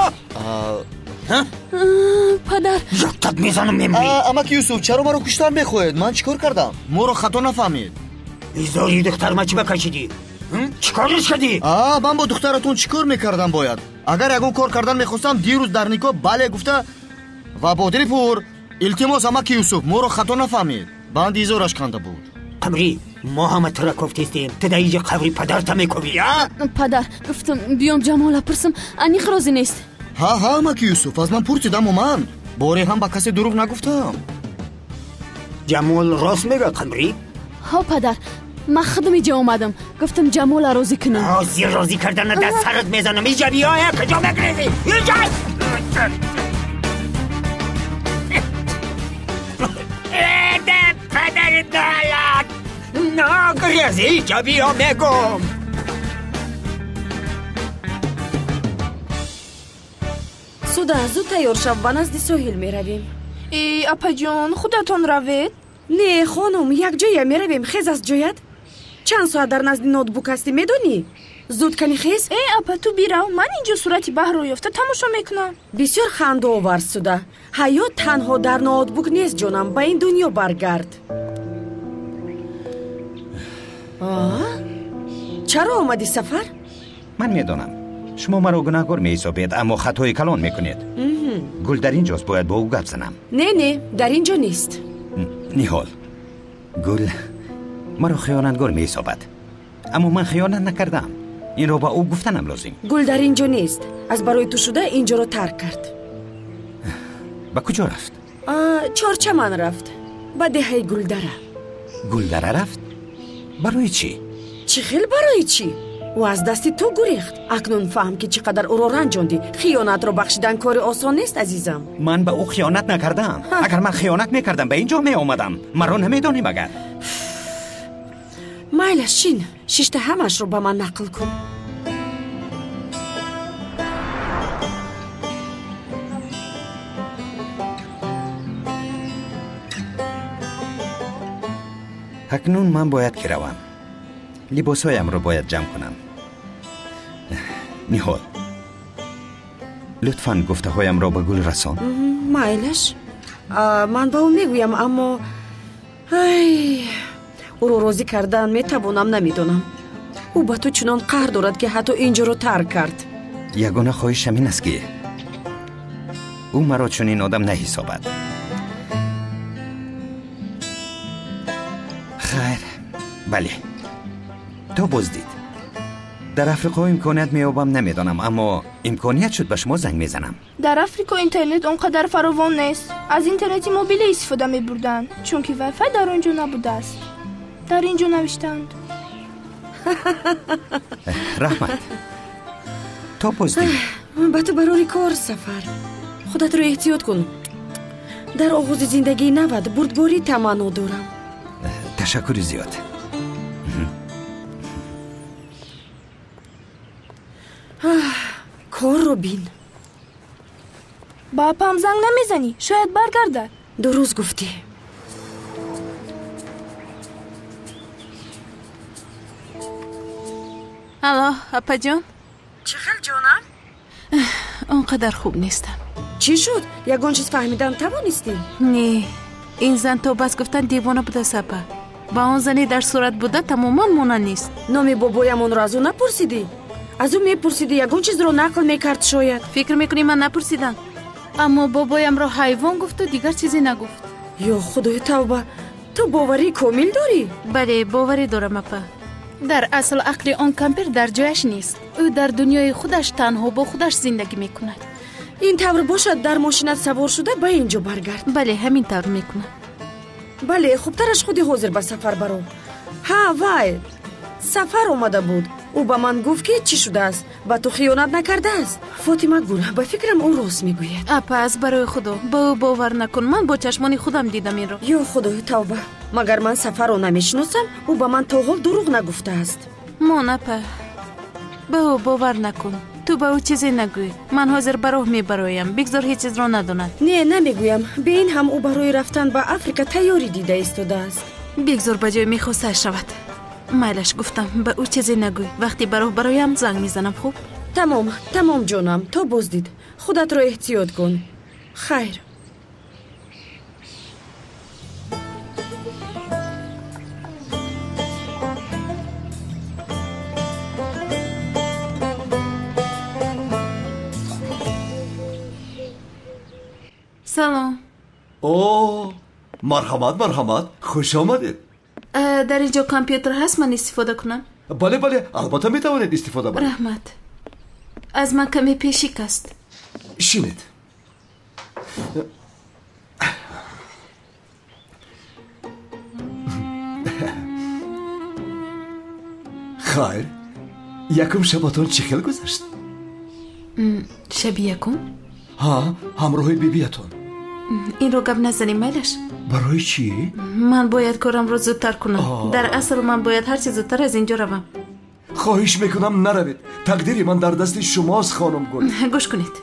Падар. Ёктат мезанам, мемрӣ. Амаки Юсуф, чаро маро куштан мехоҳед? Ман чӣ кор кардам? Моро хато нафаҳмед. Изори духтарма чӣ ба кашидӣ? Чӣ кориш кардӣ? Ман бо духтаратон чӣ кор мекардам бояд? Агар ягон кор кардан мехостам, дирӯз дар никоҳ бале гуфта ва бо дили пур. Илтимос, амаки Юсуф, моро хато нафаҳмед. Банди изораш канда буд. Қамрӣ, мо ҳама тура кофтестем. Ту дар инҷа қабри падарта мекобӣ, а? Падар, гуфтам биём Ҷамола пурсам, аниқ розӣ нест. Ҳа, ҳа, амаки Юсуф, аз ман пурсид, аммо ман боре ҳам ба касе дурӯғ нагуфтам. Ҷамол рост мегӯяд, Қамрӣ? Ҳо, падар, Ман худам инҷа омадам. Гуфтам Ҷамола розӣ кунам. Ҳозир розӣ кардана дар сарат мезанам. Инҷа биё, куҷо мегрезӣ? Инҷа! Падари налат! Нагрезӣ, инҷа биё мегум. Суда, зуд тайёр шав, ба назди соҳил меравем. Э, апаҷон, худатон равед? Не, хонум, якҷоя меравем. Хез аз ҷоят. Чанд соат дар назди ноутбук ҳастӣ, медонӣ? Зуд кани хез. Э, апа, ту бирав, ман инҷо сурати баҳрро ёфта тамошо мекунам. Бисёр хандаовар, Суда. Ҳаёт танҳо дар ноутбук нест, ҷонам, ба ин дунё баргард. Чаро омадӣ, Сафар? Ман медонам. Шумо маро гунаҳгор меҳисобед, аммо хатои калон мекунед. Гул дар ин ҷост, бояд бо ӯ гап занам. Не, не, дар ин ҷо нест. Ниҳол, Гул маро хиёнатгор меҳисобад, аммо ман хиёнат накардаам. Инро ба ӯ гуфтанам лозим. Гул дар ин ҷо нест. Аз барои ту шуда ин ҷоро тарк кард. Ба куҷо рафт? Чорчаман рафт, ба деҳаи Гулдара. Гулдара рафт? Барои чӣ? Чӣ хел барои чӣ? Ӯ аз дасти ту гурехт. Акнун фаҳм, ки чӣ қадар ӯро ранҷондӣ. Хиёнатро бахшидан кори осон нест, азизам. Ман ба ӯ хиёнат накардаам. Агар ман хиёнат мекардам, ба ин ҷо меомадам. Маро намедонӣ магар? Майлаш, шин. Шишта ҳамаашро ба ман нақл кун. Акнун ман бояд ки равам. Либосҳоямро бояд ҷамъ кунам. Ниҳол, лутфан гуфтаҳоямро ба Гул расон. Майлаш, ман ба ӯ мегӯям, аммо ай, ӯро розӣ кардан метавонам, намедонам. Ӯ ба ту чунон қаҳр дорад, ки ҳатто ин ҷоро тарк кард. Ягона хоҳишам ин аст, ки ӯ маро чунин одам наҳисобад. Хайр, бале, то боздид. Дар Африқо имконият меёбам, намедонам, аммо имконият шуд ба шумо занг мезанам. Дар Африқо интернет он қадар фаровон нест. Аз интернети мобилӣ истифода мебурданд, чунки вайфай дар он ҷо набудааст. Дар ин ҷо навиштанд. Раҳмат. То боздид. Ба ту барори кор, Сафар. Худатро эҳтиёт кун. Дар оғози зиндагии нават бурдборӣ таманно дорам. Ташаккури зиёд. Корро бин. Ба апам занг намезанӣ, шояд баргардад. Дуруст гуфтӣ. Алло, апаҷон. Чӣ хел, ҷонам? Он қадар хуб нестам. Чӣ шуд? Ягон чиз фаҳмидан тавонистӣ? Не, ин зан то бас гуфтан девона будааст, апа. Ба он зане дар сурат буда тамоман монанд нест. Номи бобоямонро аз ӯ напурсидӣ? Аз ӯ мепурсидӣ, ягон чизро нақл мекард шояд. Фикр мекунӣ ман напурсидам? Аммо бобоямро ҳайвон гуфту дигар чизе нагуфт. Ё худои тавба, ту боварии комил дорӣ? Бале, боварӣ дорам, апа. Дар асл ақли он кампир дар ҷояш нест. Ӯ дар дунёи худаш танҳо бо худаш зиндагӣ мекунад. Ин тавр бошад, дар мошинат савор шуда ба ин ҷо баргард. Бале, ҳамин тавр мекунам. Бале, хубтараш худи ҳозир ба сафар баро. Ҳа, вай, Сафар омада буд. Ӯ ба ман гуфт, ки чӣ шудааст, ба ту хиёнат накардааст. Фотима Гул, ба фикрам ӯ рост мегӯяд. Апа, аз барои худо ба ӯ бовар накун. Ман бо чашмони худам дидам инро. Ё худои тавба, магар ман Сафарро намешиносам? Ӯ ба ман то ҳол дурӯғ нагуфтааст. Мон, апа, ба ӯ бовар накун. Ту ба ӯ чизе нагӯй. Ман ҳозир ба роҳ мебароям. Бигзор ҳеҷ чизро надонад. Не, намегӯям. Бе ин ҳам ӯ барои рафтан ба Африка тайёрӣ дида истодааст. Бигзор ба ҷои мехостааш равад. Майлаш, гуфтам, ба ӯ чизе нагӯй. Вақте ба роҳ бароям занг мезанам, хуб? Тамом, тамом, ҷонам, то боздид. Худатро эҳтиёт кун. Хайр. Салом. О, марҳамат, марҳамат, хуш омадед. Дар ин ҷо компютер ҳаст, ман истифода кунам? Бале, бале, албатта метавонед истифода баред. Раҳмат. Аз ман каме пешик аст. Шинед. Хайр, якум шабатон чӣ хел гузашт? Шаби якум? Ҳа, ҳамроҳи бибиятон. Инро гап назанем, майлаш? Барои чӣ? Ман бояд корамро зудтар кунам. Дар асл ман бояд ҳарчи зудтар аз ин ҷо равам. Хоҳиш мекунам, наравед. Тақдири ман дар дасти шумост, хонум Гул. Гӯш кунед.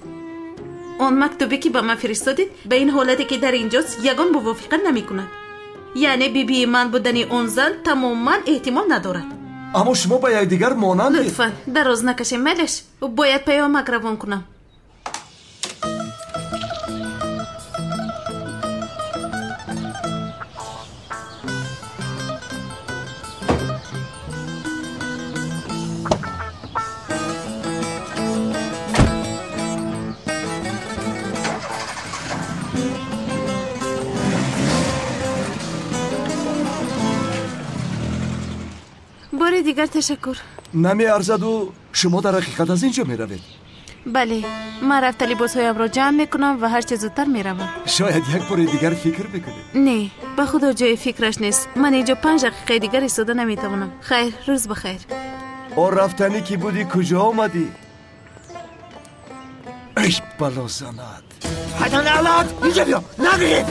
Он мактубе ки ба ман фиристодед, ба ин ҳолате ки дар инҷост ягон мувофиқа намекунад. Яъне бибии ман будани он зан тамоман эҳтимол надорад. Аммо шумо ба якдигар монандед. Лутфан дароз накашем, майлаш? Бояд паёмак равон кунам. Бори дигар ташаккур. Намеарзаду шумо дар ҳақиқат аз ин ҷо меравед? Бале, ман рафта либосҳоямро ҷамъ мекунам ва ҳарчи зудтар меравам. Шояд як бори дигар фикр бикунед. Не, ба худо ҷои фикраш нест. Ман инҷо 5 дақиқаи дигар истода наметавонам. Хайр, рӯз ба хайр. О, рафтанӣ ки будӣ, куҷо омадӣ? Эй, бало занад! Ҳадан алат, инҷа биё, нагиред!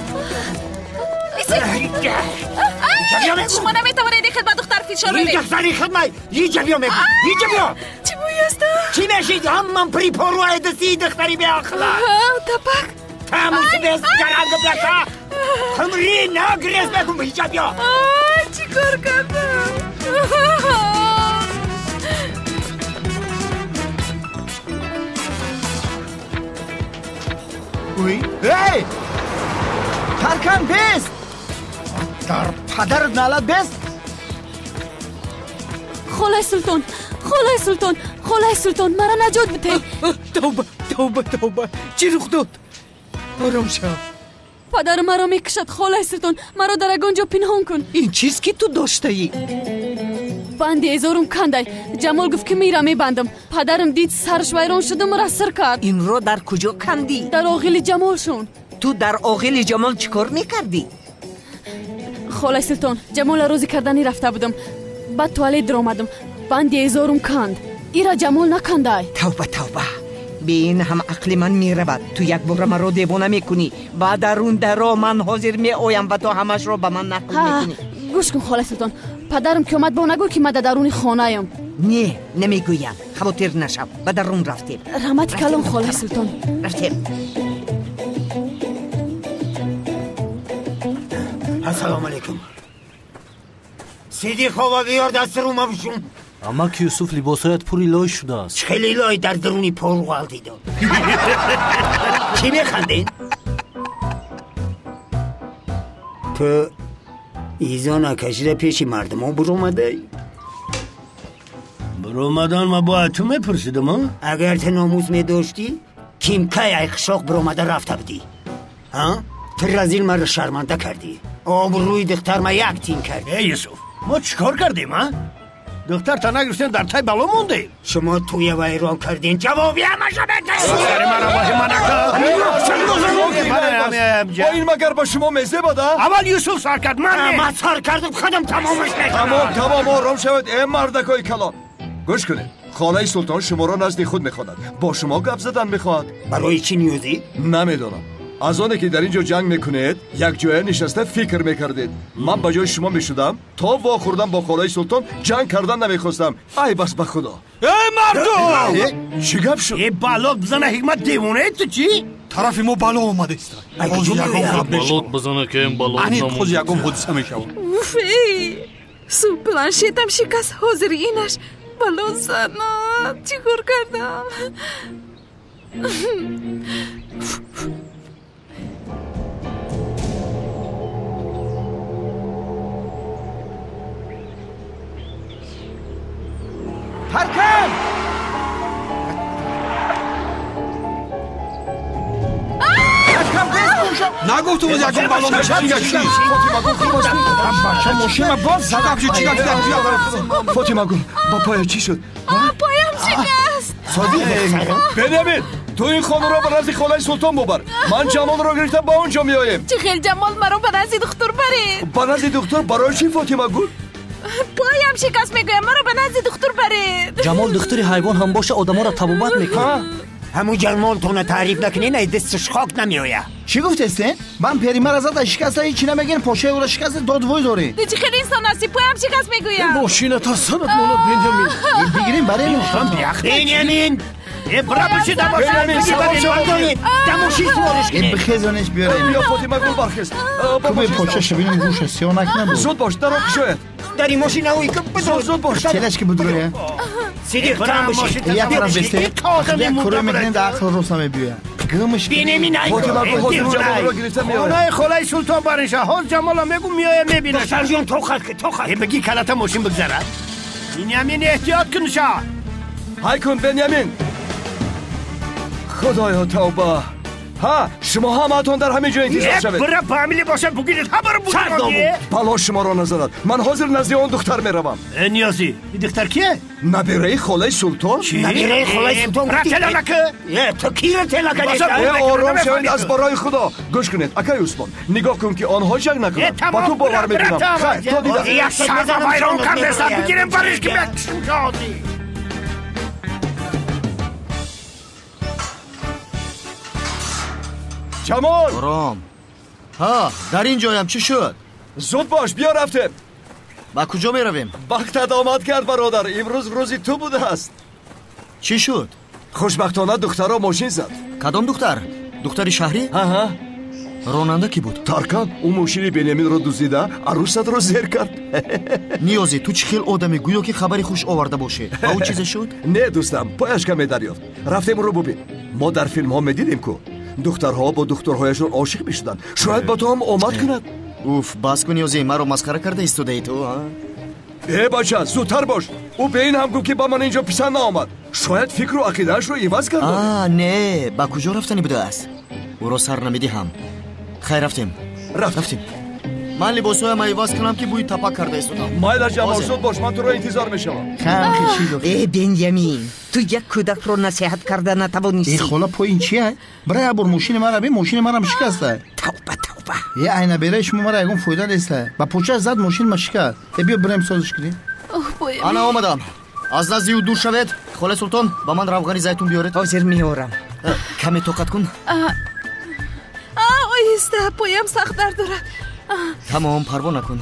Шумо наметавонед ин хел ба духтар фишор оред. Инҷа сари хидмай, инҷа биё мегӯ, инҷа биё. Чӣ бӯй аст? Чӣ мешид? Ҳаман припоруай дасти духтари беақла. Тапак. Тамуси без гаранг бака. Ҳамри нагрез мегӯм, инҷа биё. Чӣ кор кардам? Ой, эй! Таркан бест! Дар падарат налат бест! Холаи Султон, холаи Султон, холаи Султон, мара наҷот бидеҳ. Тавба, тавба, тавба, чӣ рух дод? Ором шав. Падарам маро мекушад, холаи Султон, маро дар ягон ҷо пинҳон кун. Ин чиз ки ту доштаӣ? Банди эзорум кандай. Ҷамол гуфт ки мира мебандам. Падарам дид, сараш вайрон шуду маро сир кард. Инро дар куҷо кандӣ? Дар оғили Ҷамолшон. Ту дар оғили Ҷамол чӣ кор мекардӣ? Холаи Султон, Ҷамолро розӣ карданӣ рафта будам. Баъд туалет даромадам. Банди эзорум канд. Ира Ҷамол накандай. Тавба, тавба. Бе ин ҳам ақли ман меравад. Ту якбора маро девона мекунӣ. Ба дарун даро, ман ҳозир меоям ва ту ҳамашро ба ман нақл мекунӣ. Гӯш кун, холаи Султон. Падарам ки омад, бо нагӯ ки ман дар даруни хонаям. Не, намегӯям. Хавотир нашав. Ба дарун рафтем. Раҳмати калон, холаи Султон. Рафтем. Ассалому алайкум. Сидиқова биёр дасти рума бушум. Амак Юсуф либосҳоят пури лой шудааст. Чӣ хеле лой дар даруни пору ғалтидо. Чӣ механдед? Ту изо накашида пеши мардумо буромадай? Буромадан ма бояд ту мепурсидам, а? Агар ту номус медоштӣ, кимкай ай қишлоқ буромада рафта будӣ? Ҳа? Ту разил маро шарманда кардӣ. Обрӯи духтар ма як тин кардӣ. Эй Юсуф, мо чӣ кор кардем, а? Духтар та нагирифтем, дар тай бало мондем. Шумо туя вайрон кардем, ҷавоби ҳамаша бедеҳ. Сари маро ваҳима накун. Ин магар ба шумо мезебад, а? Аввал Юсуф сар кард, ман не. Ман сар кардам, худам тамомаш мекунам. Тамом, тамом, ором шавед, э мардакои калон. Гӯш кунед. Холаи Султон шуморо назди худ мехонад. Бо шумо гап задан мехоҳад. Барои чӣ ниёзӣ? Намедонам. Аз оне ки дар ин ҷо ҷанг мекунед, якҷоя нишаста фикр мекардед. Ман ба ҷои шумо мешудам, то вохӯрдам бо холаи Султон ҷанг кардан намехостам. Ай бас ба худо. Эй мардум! Чӣ гап шуд? Э бало бизана ҳикмат, девонаи ту чӣ? Тарафи мо бало омадааст. Балот бизана ки ин бало Ани худ ягон ҳодиса мешавад. Уф, эй! Суб планшетам шикаст, ҳозир инаш. Бало зана, чӣ кор кардам? Таркан! Таркан бест бошам! Нагуфтум ягон бало мешавад. Фотимагул хуб аст? Бача мошина боз задам. Чӣ гап шуд? Фотимагул, ба поя чӣ шуд? Поям шикаст. Бенямин, ту ин хонаро ба назди холаи Султон бубар. Ман Ҷамолро гирифта ба он ҷо меоем. Чӣ хел Ҷамол маро ба назди духтур баред? Ба назди духтур барои чӣ, Фотимагул? Поям шикаст мегӯям, маро ба назди духтур баред. Ҷамол духтури ҳайвон ҳам боша, одаморо табобат мекунад. Ҳамун ҷалмолтона таъриф накунед, ай дасташ хок намеояд. Чӣ гуфтестен? Ман пери мара зада шикаста, ҳечи намегӯен, пошаи ӯро шикаста, дод вой дорӣ. Ту чӣ хел инсон ҳастӣ? Поям шикаст мегӯям. Мошината санат монад, Бенямин. Бигирем барем. Бенямин! Бира боши, да боши. Да мошин сувориш кунед. Бихезонеш биёрем. Биё, Фотимагул, бархез. Кубе почаша бинем, гӯша сиёҳ накунад. Зуд бош, даро кушояд. Дар ин мошин ҳавои ки зуд, зуд бош. Телаш ки будроя. Сидиқ там боши. Як тараф бесте. Як кӯра мекунем, да ақл рост намебиёяд. Гумш. Бенямин ай. Фотимагул ҳозир Ҷамолро гирифта меояд. Хонаи холаи Султон бариша. Ҳоз Ҷамола мегӯ меоя мебинад. Духтарҷон, тоқат ки, тоқат. Бигӣ калата мошин бигзарад. Бенямин эҳтиёт кун ша. Ҳай кун, Бенямин. Худоё, тавба. Ҳа, шумо ҳамаатон дар ҳамин ҷо интизор шавед. Бира фамили бошад, бугиред, ҳамаро бугиред. Бало шуморо назарад. Ман ҳозир назди он духтар меравам. Ниёзӣ, ин духтар кие? Набираи холаи Султон? Набираи холаи Султон? Бира тела накӣ. Ту киро тела кардӣ? Ором шавед аз барои Худо. Гӯш кунед, акай Усмон. Нигоҳ кун ки онҳо ҷанг накунанд. Ба ту бовар мекунам. Хайр, то дида. Як сарма вайрон кардеста, бигирем бариш ки бекушем ҳозир. Ҷамол! Ором. Ҳа, дар ин ҷоям, чӣ шуд? Зуд бош, биё рафтем. Ба куҷо меравем? Бахтат омад кард, бародар. Имрӯз рӯзи ту будааст. Чӣ шуд? Хушбахтона духтаро мошин зад. Кадом духтар? Духтари шаҳрӣ? Аҳа. Ронанда кӣ буд? Таркан. Ӯ мошини Беняминро дуздида, арӯсатро зер кард. Ниёзӣ, ту чӣ хел одамӣ? Гӯё ки хабари хуш оварда бошӣ. Ба ӯ чизе шуд? Не, дӯстам, пояш каме дарёфт. Рафтем ӯро бубин. Мо дар филмҳо медидем ку духтарҳо бо духтурҳояшон ошиқ мешуданд. Шояд ба ту ҳам омад кунад. Уф, бас кун, Ниёзӣ, маро масхара карда истодаи ту, а? Э, бача, зудтар бош. Ӯ бе ин ҳам гуфт ки ба ман инҷо писанд наомад. Шояд фикру ақидаашро иваз кардод. А, не, ба куҷо рафтанӣ будааст? Ӯро сар намедиҳам. Хайр, рафтем. Рафтем. Ман либосҳоямро иваз кунам ки бӯи тапак карда истодам. Майла, Ҷамол, зуд бош, ман туро интизор мешавам. Э, Бенямин, ту як кӯдакро насиҳат карда натавонистӣ. Э, хола, пои ин чия? Бира як бор мошини мара бин, мошини марам шикаста. Тавба, тавба. Е, ай набераи шумо мара ягон фоида неста. Ба почааш зад, мошини ма шикаст. Э, биё бирем созиш кунем. Ана омадам. Аз назди ӯ дур шавед. Холаи Султон, ба ман равғани зайтун биёред. Ҳозир меорам. Каме тоқат кун. Оҳиста, поям сахт дард дорад. Тамом, парво накун.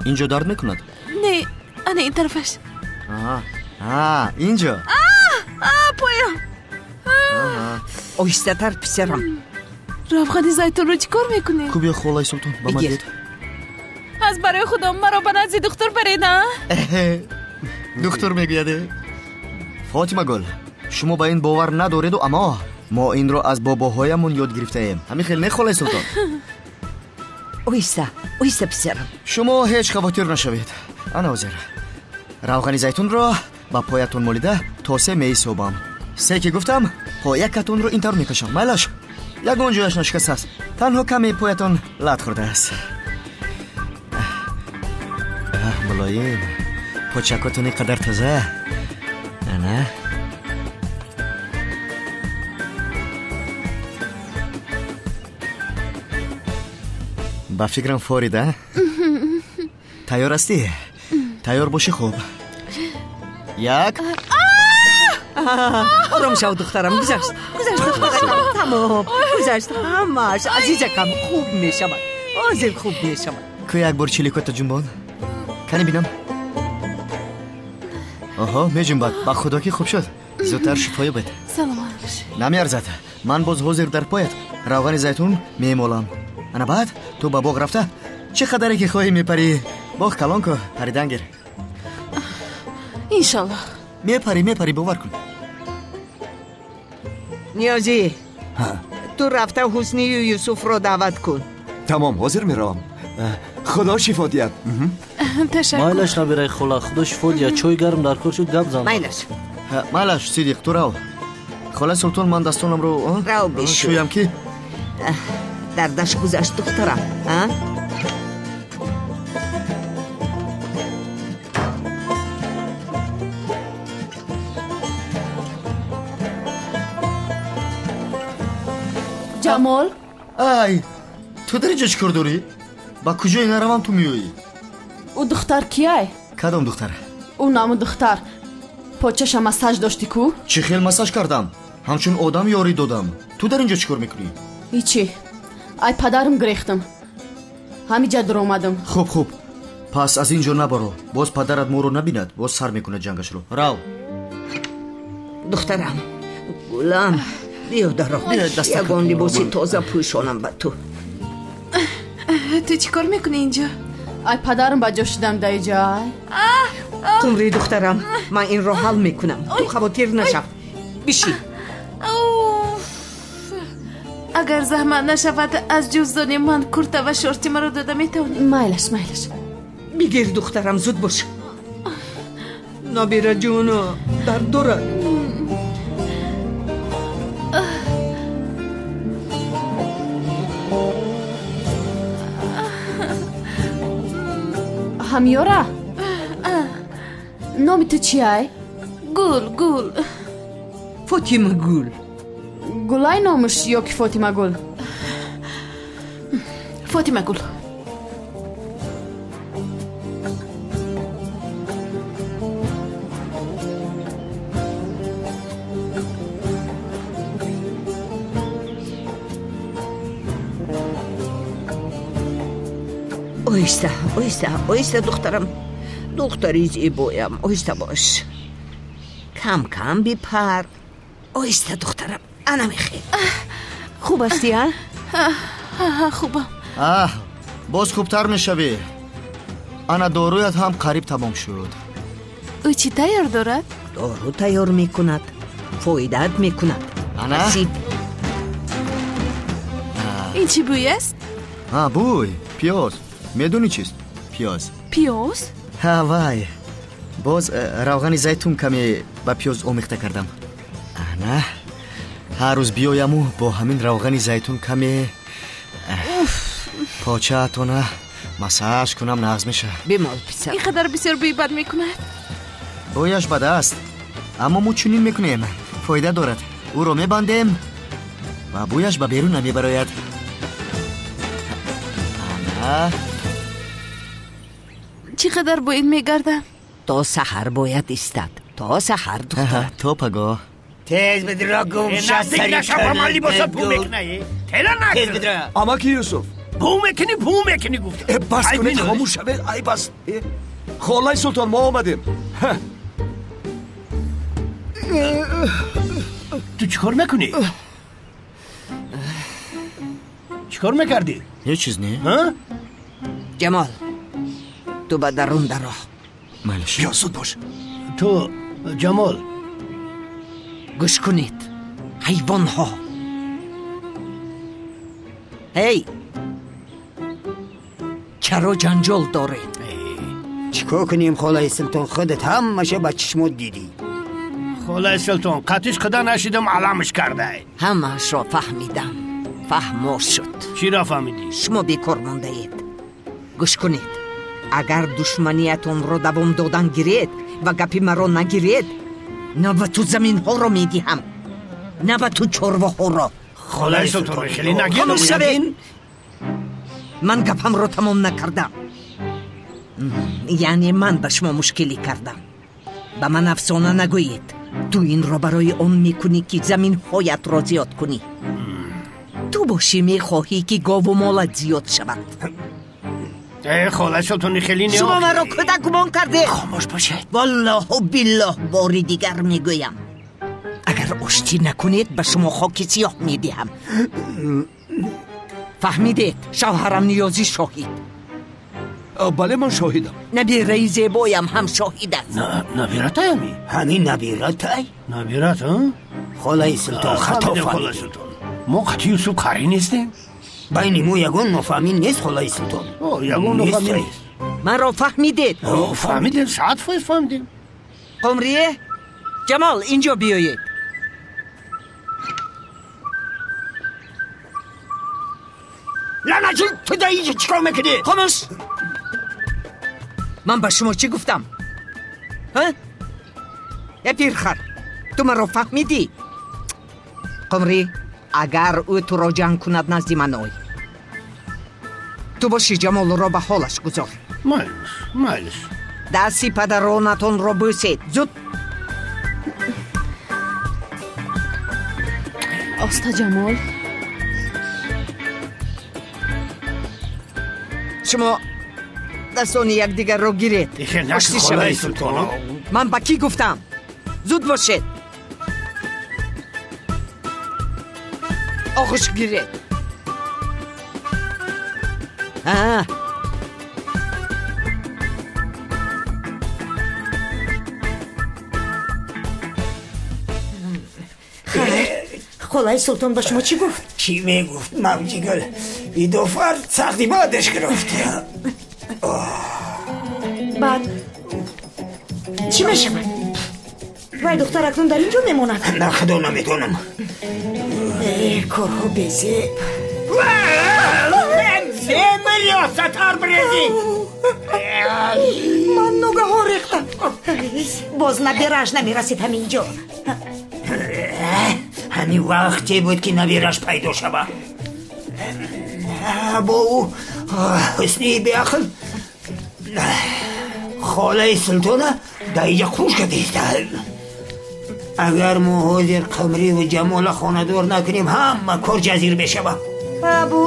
Инҷо дард мекунад? Не, ана ин тарафаш. Инҷо. Поям. Оҳистатар, писарам. Равғани зайтунро чӣ кор мекунед? Ку биё, холаи Султон, ба ман диҳед. Аз барои Худо маро ба назди духтур баред, а? Духтур мегӯяд. Фотимагул, шумо ба ин бовар надореду, аммо мо инро аз бобоҳоямон ёд гирифтаем. Ҳамин хел не, холаи Султон? Оҳиста, оҳиста, писарам. Шумо ҳеҷ хавотир нашавед. Ана ҳозир равғани зайтунро ба поятон молида то се меҳисобам. Се ки гуфтам, поякатонро ин тавр мекашам. Майлаш, ягон ҷояш нашикастааст. Танҳо каме поятон лат хӯрдааст. Мулоим, почакотон ин қадар тоза. Ана. Ба фикрам форида. Тайёр ҳастӣ? Тайёр бошӣ, хуб. Як. Ором шав, духтарам, гузашт. Гузашт, духтаракам, тамом. Гузашт ҳамааш, азизакам, хуб мешавад. Ҳозир хуб мешавад. Ку як бор чиликота ҷунбон. Кани бинам. Оҳо, меҷунбад. Ба Худо ки хуб шуд. Зудтар шифо ёбед. Саломат бошӣ. Намеарзад. Ман боз ҳозир дар поят равғани зайтун мемолам. Ана баъд ту ба боғ рафта чӣ қадаре ки хоҳӣ мепарӣ. Боғ калон ку, паридан гир. Иншаллоҳ. Мепарӣ, мепарӣ, бовар кун. Ниёзӣ, ту рафта Ҳуснию Юсуфро даъват кун. Тамом, ҳозир меравам. Худо шифо диҳад. Ташаккур. Майлаш, набираи хола, Худо шифо диҳад. Чой гарм дар кор шуд, гап зан. Майлаш. Майлаш, Сидиқ, ту рав. Хола Султон, ман дастонамро рав бишӯ. Шӯям ки? Дардаш гузашт, духтарам. Ҷамол? Ай, ту дар инҷо чӣ кор дорӣ? Ба куҷое наравам ту меоӣ? Ӯ духтар кияй? Кадом духтар? Ӯ наму духтар. Почаша массаж доштӣ ку? Чӣ хел массаж кардам? Ҳамчун одам ёрӣ додам. Ту дар ин ҷо чӣ кор мекунӣ? Ҳичи. Ай падарам гирехтам. Ҳамиҷа дуромадам. Хуб, хуб. Пас аз ин ҷо набаро. Боз падарат моро набинад, боз сар мекунад ҷангашро. Рав. Духтарам, гулам, биё даро. Ягон либоси тоза пӯшонам ба ту. Ту чӣ кор мекунӣ инҷо? Ай падарам ба ҷо шудам дар иҷо. Қумри духтарам, ман инро ҳал мекунам. Ту хавотир нашав. Бишин. Агар заҳмат нашавад, аз ҷуздони ман курта ва шорти маро дода метавонӣ? Майлаш, майлаш. Бигир духтарам, зуд бош. Набира ҷоно, дард дорад. Ҳамёра? Номи ту чиай? Гул, Гул. Фотима Гул. Гулай номаш ё ки Фотима Гул? Фотима Гул. Оҳиста, оҳиста, оҳиста духтарам. Духтари зебоям, оҳиста бош. Кам кам бипар. Оҳиста духтарам, ана мехел. Хуб ҳастӣ, а? Хубам. Аҳ, боз хубтар мешавӣ. Ана доруят ҳам қариб тамом шуд. Ӯ чӣ тайёр дорад? Дору тайёр мекунад, фоидаат мекунад. Ана? Ин чӣ бӯй аст? Ҳа, бӯй, пиёз. Медонӣ чист? Пиёз. Пиёз? Ҳа, вай. Боз равғани зайтун каме ба пиёз омехта кардам. Ана, ҳар рӯз биёяму бо ҳамин равғани зайтун каме почаатона массаж кунам, нағз мешавад. Бимол писар. Ин қадар бисёр бӯи бад мекунад. Бӯяш бад аст, аммо мо чунин мекунем, фоида дорад. Ӯро мебандем ва бӯяш ба берун намебарояд. Ана. Чӣ қадар бо ин мегардам? То саҳар бояд истад. То саҳар, духтар. То пагоҳ. Тез бидро, гум ша, сари нашав, ба ман либосат бӯ мекунӣ. Тела накун. Амаки Юсуф. Бӯ мекунӣ, бӯ мекунӣ гуфт. Бас кунед, хомӯш шавед, ай бас. Холаи Султон, мо омадем. Ту чӣ кор мекунӣ? Чӣ кор мекардӣ? Ҳеҷ чиз не. Ҷамол, ту ба дарун даро. Майлаш. Биё, зуд бош. Ту, Ҷамол. Гӯш кунед, ҳайвонҳо. Эй, чаро ҷанҷол доред? Чӣ кор кунем, холаи Султон? Худат ҳамаша ба чишмот дидӣ. Холаи Султон, қатиш қида нашидам, аламаш кардай. Ҳамаашро фаҳмидам. Фаҳмо шуд. Чиро фаҳмидӣ? Шумо бекор мондаед. Гӯш кунед, агар душманиятонро давом додан гиред ва гапи маро нагиред, на ба ту заминҳоро медиҳам, на ба ту чорвоҳоро. Холаи Султон, хеле нагир. Хомӯш шавед. Ман гапамро тамом накардам. Яъне ман ба шумо мушкилӣ кардам. Ба ман афсона нагӯед. Ту инро барои он мекунӣ, ки заминҳоятро зиёд кунӣ. Ту бошӣ мехоҳӣ, ки гову молат зиёд шавад. Холаи Султон, хеле не. Шумо маро кӯдак гумон кардед. Хомӯш бошед. Валлоҳу биллоҳ, бори дигар мегӯям, агар оштӣ накунед, ба шумо хоки сиёҳ медиҳам. Фаҳмидед? Шавҳарам Ниёзӣ шоҳид. Бале, ман шоҳидам. Набираи зебоям ҳам шоҳид аст. Набиратаями? Ҳамин набиратай? Набират, холаи Султон, хато фаҳмидем. Мо қатъи Юсуф қарӣ нестем. Байни мо ягон нофаҳмӣ нест, холаи Султон. Ягон нофаҳмӣ нест. Маро фаҳмидед? Фаҳмидем, 100% фаҳмидем. Қумрие, Ҷамол, инҷо биёед. Лаънатӣ, ту дар инҷо чӣ кор мекунӣ? Хомӯш! Ман ба шумо чӣ гуфтам? Э пирхар, ту маро фаҳмидӣ? Қумрӣ, агар ӯ туро ҷанг кунад, назди ман ой. Ту бошӣ Ҷамолро ба ҳолаш гузор. Майлиш, майлиш. Дасти падаронатонро бӯсед. Зуд. Оста Ҷамол. Шумо дастони якдигарро гиред. Оштӣ шавед. Ман ба кӣ гуфтам? Зуд бошед. Оғӯш гиред. Холаи Султон ба шумо чӣ гуфт? Чӣ мегуфт, мавҷигул? Идофар сахти бадаш гирифт. Баъд чӣ мешавад? Вай духтар акнун дар ин ҷо мемонад? На, худо намедонам. Корҳо безеб. Риёсатар брези. Ман ногаҳон рехтам. Боз набираш намерасид ҳамин ҷо. Ҳамин вақте буд ки набираш пайдо шава. Бо ӯ ҳуснии беақл холаи Султона дар инҷа хуш кардиста. Агар мо ҳозир Қумриву Ҷамола хонадор накунем, ҳама кор ҷазир мешава. Абу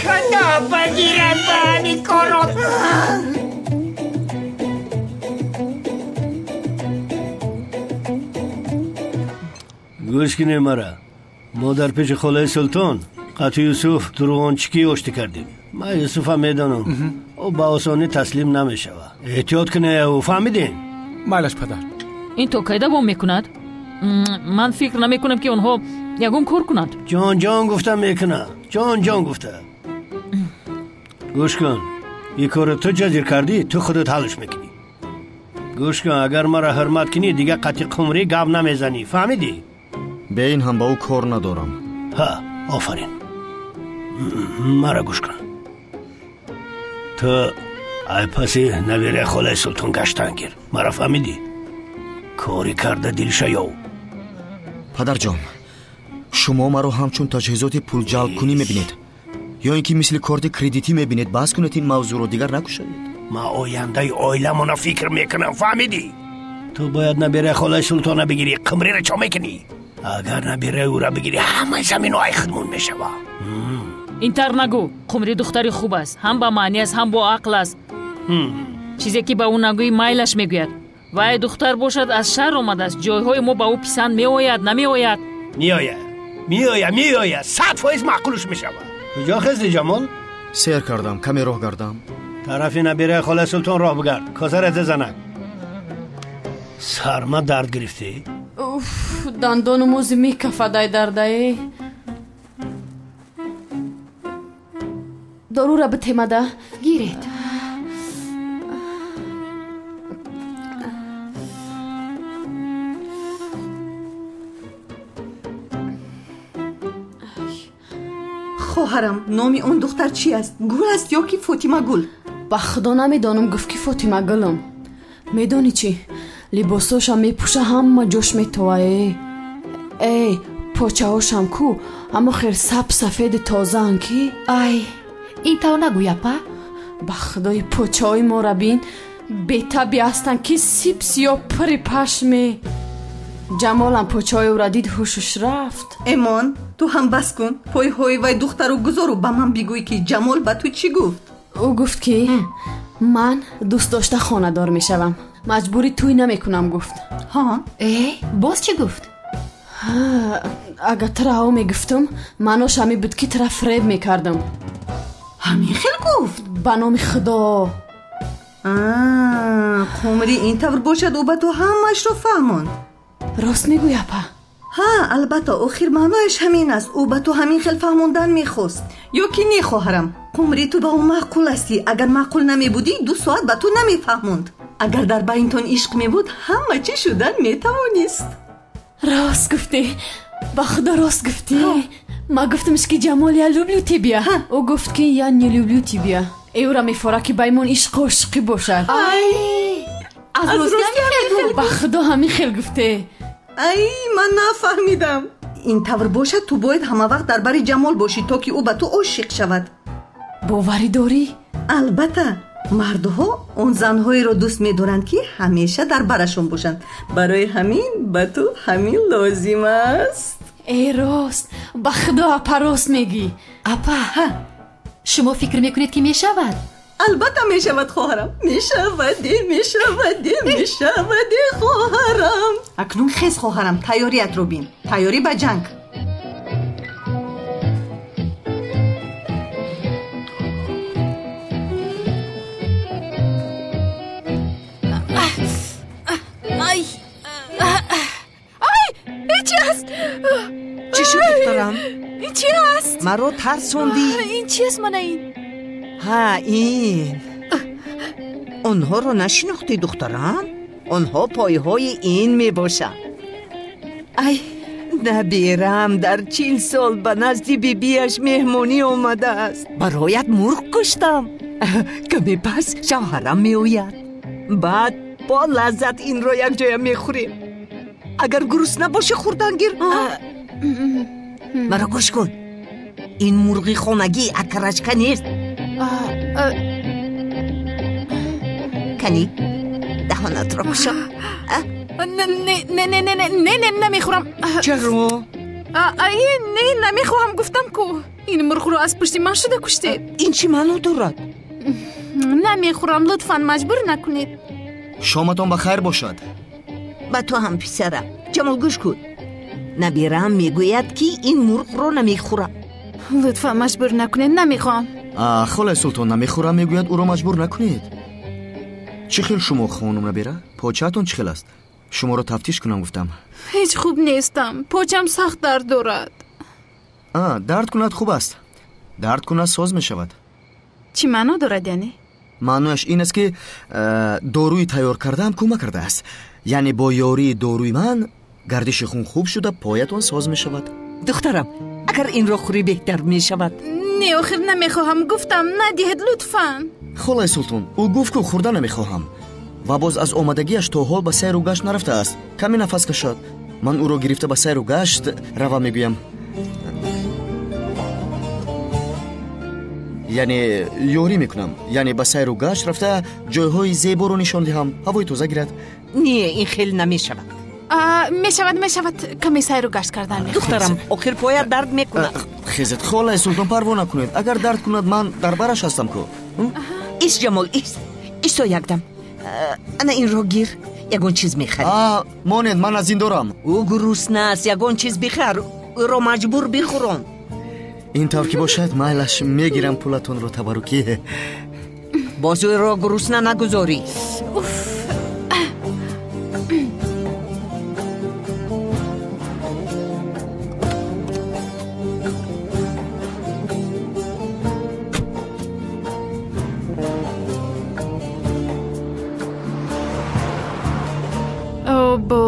Худо багирад ба ҳамин корот. Гӯш кине мара. Мо дар пеши холаи Султон қатъи Юсуф дуруғончикӣ оштӣ кардем. Ман Юсуфа медонам, ӯ ба осонӣ таслим намешавад. Эҳтиёт куне, ӯ фаҳмидем? Майлаш, падар. Ин то кай давом мекунад? Ман фикр намекунам, ки онҳо ягон кор кунанд. Ҷон ҷон гуфта мекунад, ҷон ҷон гуфта. Гӯш кун, ин корро ту ҷазир кардӣ, ту худат ҳаллш мекунӣ. Гӯш кун, агар маро ҳурмат кунӣ, дигар қатъи Қумрӣ гап намезанӣ, фаҳмидӣ? Бе ин ҳам ба ӯ кор надорам. Ҳа, офарин. Маро гӯш кун. Ту ай паси набираи холаи Султон гаштан гир. Маро фаҳмидӣ? Кори карда дилша ёв. Падарҷон, шумо маро ҳамчун таҷҳизоти пулҷалбкунӣ мебинед ё ин ки мисли корти кредитӣ мебинед? Баҳс кунед ин мавзӯъро, дигар накушавед. Ман ояндаи оиламона фикр мекунам, фаҳмидӣ? Ту бояд набираи холаи Султона бигирӣ. Қумриро чо мекунӣ? Агар набираи ӯро бигирӣ, ҳамаи замино ай худмон мешава. Интар нагӯ. Қумри духтари хуб аст, ҳам ба маъни аст, ҳам бо ақл аст. Чизе ки ба ӯ нагӯӣ, майлаш мегӯяд. Вай духтар бошад, аз шаҳр омадааст. Ҷойҳои мо ба ӯ писанд меояд, намеояд? Меояд, меояд, меояд. 100% маъқулш мешавад. Куҷо хезди, Ҷамол? Сер кардам, каме роҳ гардам. Тарафи набираи холаи Султон роҳ бигард. Косара занак. Сарма дард гирифтӣ? Уф, дандону мӯзи мекафадай дардае. Дорура битемада. Гиред. Хоҳарам, номи он духтар чи аст? Гул аст ё ки Фотимагул? Ба худо намедонам, гуфт ки Фотимагулам. Медонӣ чӣ? Либосошам мепӯша, ҳама ҷош метовае. Эй, почаҳошам ку, аммо хел саб сафеди тозаанд ки. Ай, ин тав нагӯй, апа. Ба худои почаҳои моро бин, бетаби ҳастанд ки сип сиёҳ пури пашме. Ҷамолам почаҳои ӯро дид, ҳушуш рафт. Эмон, ту ҳам бас кун. Пойҳои вай духтару гузору ба ман бигӯй, ки Ҷамол ба ту чӣ гуфт? Ӯ гуфт, ки ман дӯст дошта хонадор мешавам, маҷбурӣ тӯй намекунам, гуфт. Ҳа? Э, боз чӣ гуфт? Агар тура ҳаво мегуфтам, маънош ҳамин буд, ки тура фиреб мекардам. Ҳамин хел гуфт? Ба номи худо. Қумрӣ ин тавр бошад, ӯ ба ту ҳамаашро фаҳмонд. Рост мегӯй, апа? Ҳа, албатта, охир маънояш ҳамин аст. Ӯ ба ту ҳамин хел фаҳмондан мехост. Ё ки не, хоҳарам? Қумрӣ, ту ба ӯ маъқул ҳастӣ. Агар маъқул намебудӣ, 2 соат ба ту намефаҳмонд. Агар дар байнтон ишқ мебуд, ҳама чӣ шудан метавонист. Рост гуфтӣ, ба худо рост гуфтӣ. Ман гуфтамш, ки Ҷамол, я люблю тебя. Ӯ гуфт, ки я не люблю тебя. Эӯра мефора, ки баймон ишқу ошиқӣ бошад. Аз рости ҳамин хел? Ба худо ҳамин хел гуфте. Ай, ман нафаҳмидам. Ин тавр бошад, ту бояд ҳама вақт дар бари Ҷамол бошӣ, то ки ӯ ба ту ошиқ шавад. Боварӣ дорӣ? Албатта, мардҳо он занҳоеро дӯст медоранд, ки ҳамеша дар барашон бошанд. Барои ҳамин ба ту ҳамин лозим аст. Э, рост, ба худо апа, рост мегӯӣ. Апа, шумо фикр мекунед, ки мешавад? Албатта мешавад, хоҳарам. Мешаваде, мешаваде, мешаваде, хоҳарам. Акнун хез, хоҳарам, тайёриятро бин. Тайёрӣ ба ҷанг. Ай, ай, ин чи аст? Чӣ шуд, духтарам? Ин чи аст? Маро тарсондӣ. Ин чи аст, мана ин? Ҳа, ин. Онҳоро нашинохтӣ, духтарам? Онҳо пойҳои ин мебошанд. Ай, наберам дар 40 сол ба назди бибиаш меҳмонӣ омадааст. Бароят мурғ куштам. Каме пас шавҳарам меояд. Баъд бо лаззат инро якҷоя мехӯрем. Агар гурусна бошӣ, хӯрдан гир. Маро гӯш кун. Ин мурғи хонагӣ, окорочка нест. Кани, даҳонатро кушо. Не, не, не, не, не, не, намехӯрам. Чаро? Не, намехоҳам, гуфтам ку. Ин мурғро аз пушти ман шуда куштед. Ин чӣ маъно дорад? Намехӯрам, лутфан маҷбур накунед. Шоматон ба хайр бошад. Ба ту ҳам, писарам. Ҷамол, гӯш кун. Набираам мегӯяд, ки ин мурғро намехӯрам. Лутфан маҷбур накунед, намехоҳам. Холаи Султон намехӯрам мегӯяд, ӯро маҷбур накунед. Чӣ хел шумо, хонум набера? Почаатон чӣ хел аст? Шуморо тафтиш кунам гуфтам. Ҳеҷ хуб нестам, почам сахт дард дорад. Дард кунад хуб аст. Дард кунад соз мешавад. Чӣ маъно дорад яъне? Маънояш ин аст, ки доруи тайёр кардаам кӯмак кардааст. Яъне бо ёрии доруи ман гардиши хун хуб шуда, поятон соз мешавад. Духтарам, агар инро хӯрӣ беҳтар мешавад. Не, охир намехоҳам, гуфтам, надиҳед лутфан. Холаи Султон, ӯ гуфт, ку хӯрда намехоҳам. Ва боз аз омадагиаш то ҳол ба сайру гашт нарафтааст. Каме нафас кашад. Ман ӯро гирифта ба сайру гашт рава мегӯям. Яъне ёрӣ мекунам. Яъне ба сайру гашт рафта ҷойҳои зеборо нишон диҳам, ҳавои тоза гирад. Не, ин хел намешавад. Мешавад, мешавад, каме сайру гашт кардан мехоҳам. Духтарам, охир поят дард мекунад. Хезед, холаи Султон, парво накунед. Агар дард кунад, ман дар бараш ҳастам ку. Ис, Ҷамол, ис. Исто якдам. Ана инро гир, ягон чиз мехарӣ. Монед, ман аз ин дорам. Ӯ гурусна аст, ягон чиз бихар, ӯро маҷбур бихӯрон. Ин тавр ки бошад, майлаш, мегирам пулатонро табаррукӣ. Боз ӯро гурусна нагузорӣ. Обо,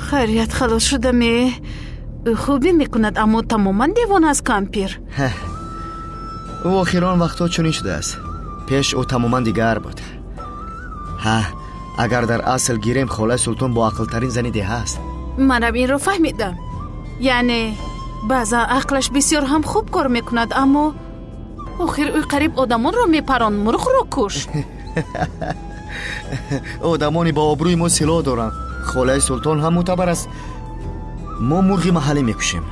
хайрият халос шудаме. Ӯ хубӣ мекунад, аммо тамоман девона аст кампир. Ӯ охирон вақтҳо чунин шудааст. Пеш ӯ тамоман дигар буд. Ҳа, агар дар асл гирем, холаи Султон боақлтарин зани деҳа аст. Манам инро фаҳмидам. Яъне баъзан ақлаш бисёр ҳам хуб кор мекунад, аммо охир ӯ қариб одамонро мепаронд, мурғро кушт. Одамони ба обрӯи мо силоҳ доранд. Холаи Султон ҳам мӯътабар аст. Мо мурғи маҳаллӣ мекушем,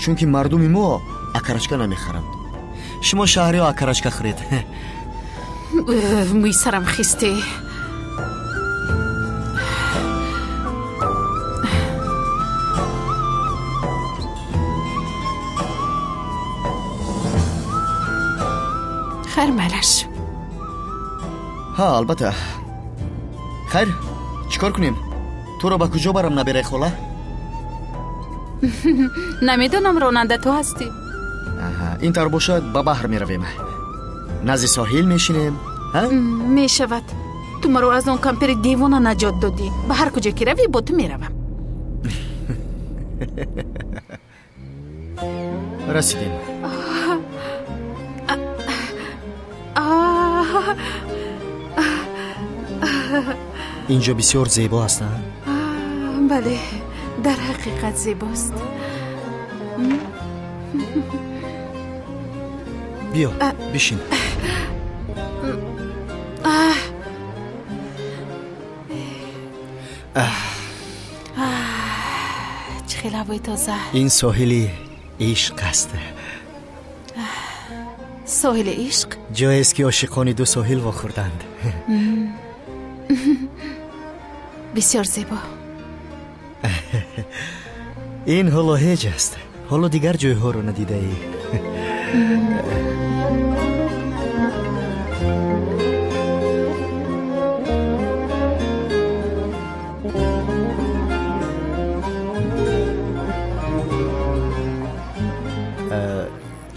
чунки мардуми мо окорочка намехаранд. Шумо шаҳриҳо окорочка хӯред. Мӯи сарам хисте. Хайр, майлаш. Ҳа, албатта. Хайр, чӣ кор кунем? Туро ба куҷо барам, набераи хола? Намедонам, ронанда ту ҳастӣ. Ин тавр бошад, ба баҳр меравем. Назди соҳил мешинем. Мешавад. Ту маро аз он кампири девона наҷот додӣ. Ба ҳар куҷо ки равӣ, бо ту меравам. Расидем. Инҷо бисёр зебо аст, а? Бале. Дар ҳақиқат зебост. Биё, бишин. Чӣ хел ҳавои тоза. Ин соҳили ишқ аст. Соҳили ишқ? Ҷоест ки ошиқони ду соҳил вохӯрданд. Бисёр зебо. Ин ҳоло ҳеҷ аст. Ҳоло дигар ҷойҳоро надидаӣ.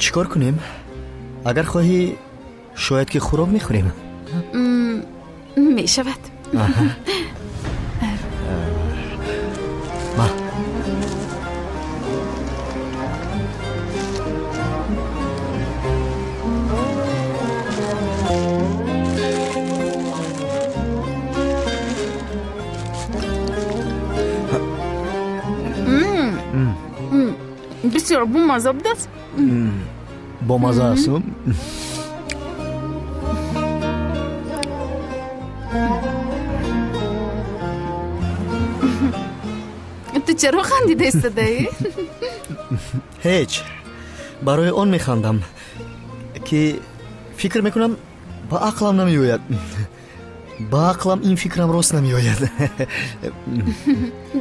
Чӣ кор кунем? Агар хоҳӣ, шояд ки хӯрок мехӯрем. Мешавад. Ма. Бисёр бомазза будааст. Бомазза аст? Ту чаро хандида истодаӣ? Ҳеҷ. Барои он механдам, ки фикр мекунам ба ақлам намеояд. Ба ақлам ин фикрам рост намеояд.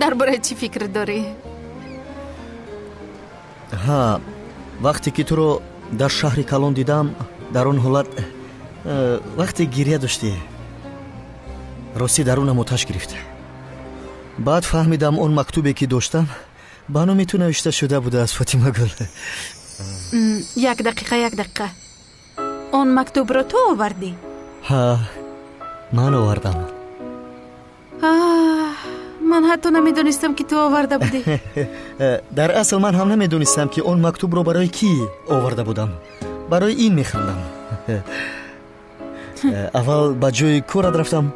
Дар бораи чӣ фикр дорӣ? Ҳа, вақте ки туро дар шаҳри калон дидам, дар он ҳолат вақте гирья доштӣ, ростӣ дарунам оташ гирифт. Баъд фаҳмидам он мактубе ки доштам ба номи ту навишта шуда будааст, Фотимагул. Як дақиқа, як дақиқа. Он мактубро ту овардӣ? Ҳа, ман овардам. Ман ҳатто намедонистам, ки ту оварда будӣ. Дар асл ман ҳам намедонистам, ки он мактубро барои кӣ оварда будам. Барои ин механдам. Аввал ба ҷои корат рафтам,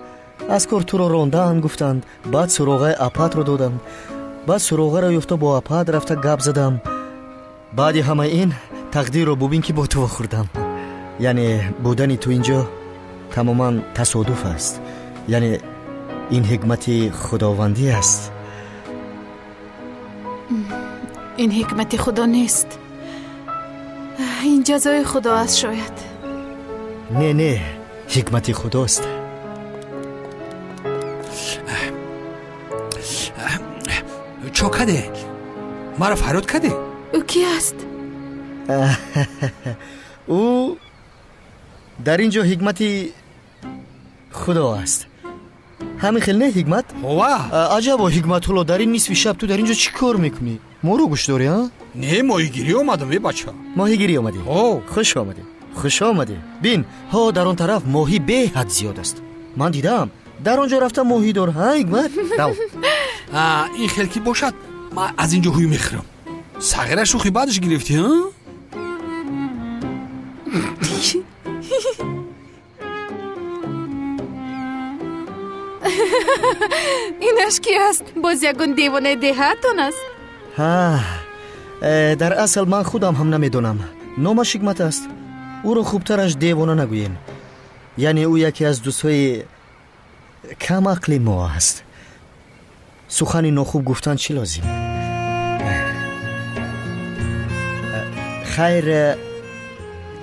аз кор туро рондаанд гуфтанд, баъд суроғаи апатро доданд, баъд суроғаро ёфта бо апат рафта гап задам. Баъди ҳамаи ин тақдирро бубин, ки бо ту вохӯрдам. Яъне будани ту инҷо тамоман тасодуф аст. Яъне ин ҳикмати худовандӣ аст. Ин ҳикмати худо нест. Ин ҷазои худо аст шояд. Не, не, ҳикмати худост. Чо каде? Маро фарёд каде? Ӯ ки аст? Ӯ дар ин ҷо ҳикмати худо аст. Ҳамин хел не, ҳикмат? Ҳова. Аҷабо, Ҳикматулло, дар ин нисфи шаб ту дар ин ҷо чӣ кор мекунӣ? Моро гӯш дорӣ, а? Не, моҳигирӣ омадам, е бача. Моҳигирӣ омадӣ? Хуш омадӣ, хуш омадӣ. Бин, ҳо, дар он тараф моҳӣ беҳад зиёд аст. Ман дидам, дар он ҷо рафта моҳӣ дор, ҳа, Ҳикмат? Рав. Ин хел ки бошад, ман аз ин ҷо ҳуй мехӯрам. Сағира шӯхи баъдаш гирифтӣ, ҳа? Инаш ки аст? Боз ягон девонаи деҳаатон аст? Ҳа, дар асл ман худам ҳам намедонам. Номаш Ҳикмат аст. Ӯро хубтараш девона нагӯем. Яъне ӯ яке аз дӯстҳои камақли мо аст. Сухани нохуб гуфтан чӣ лозим? Хайр,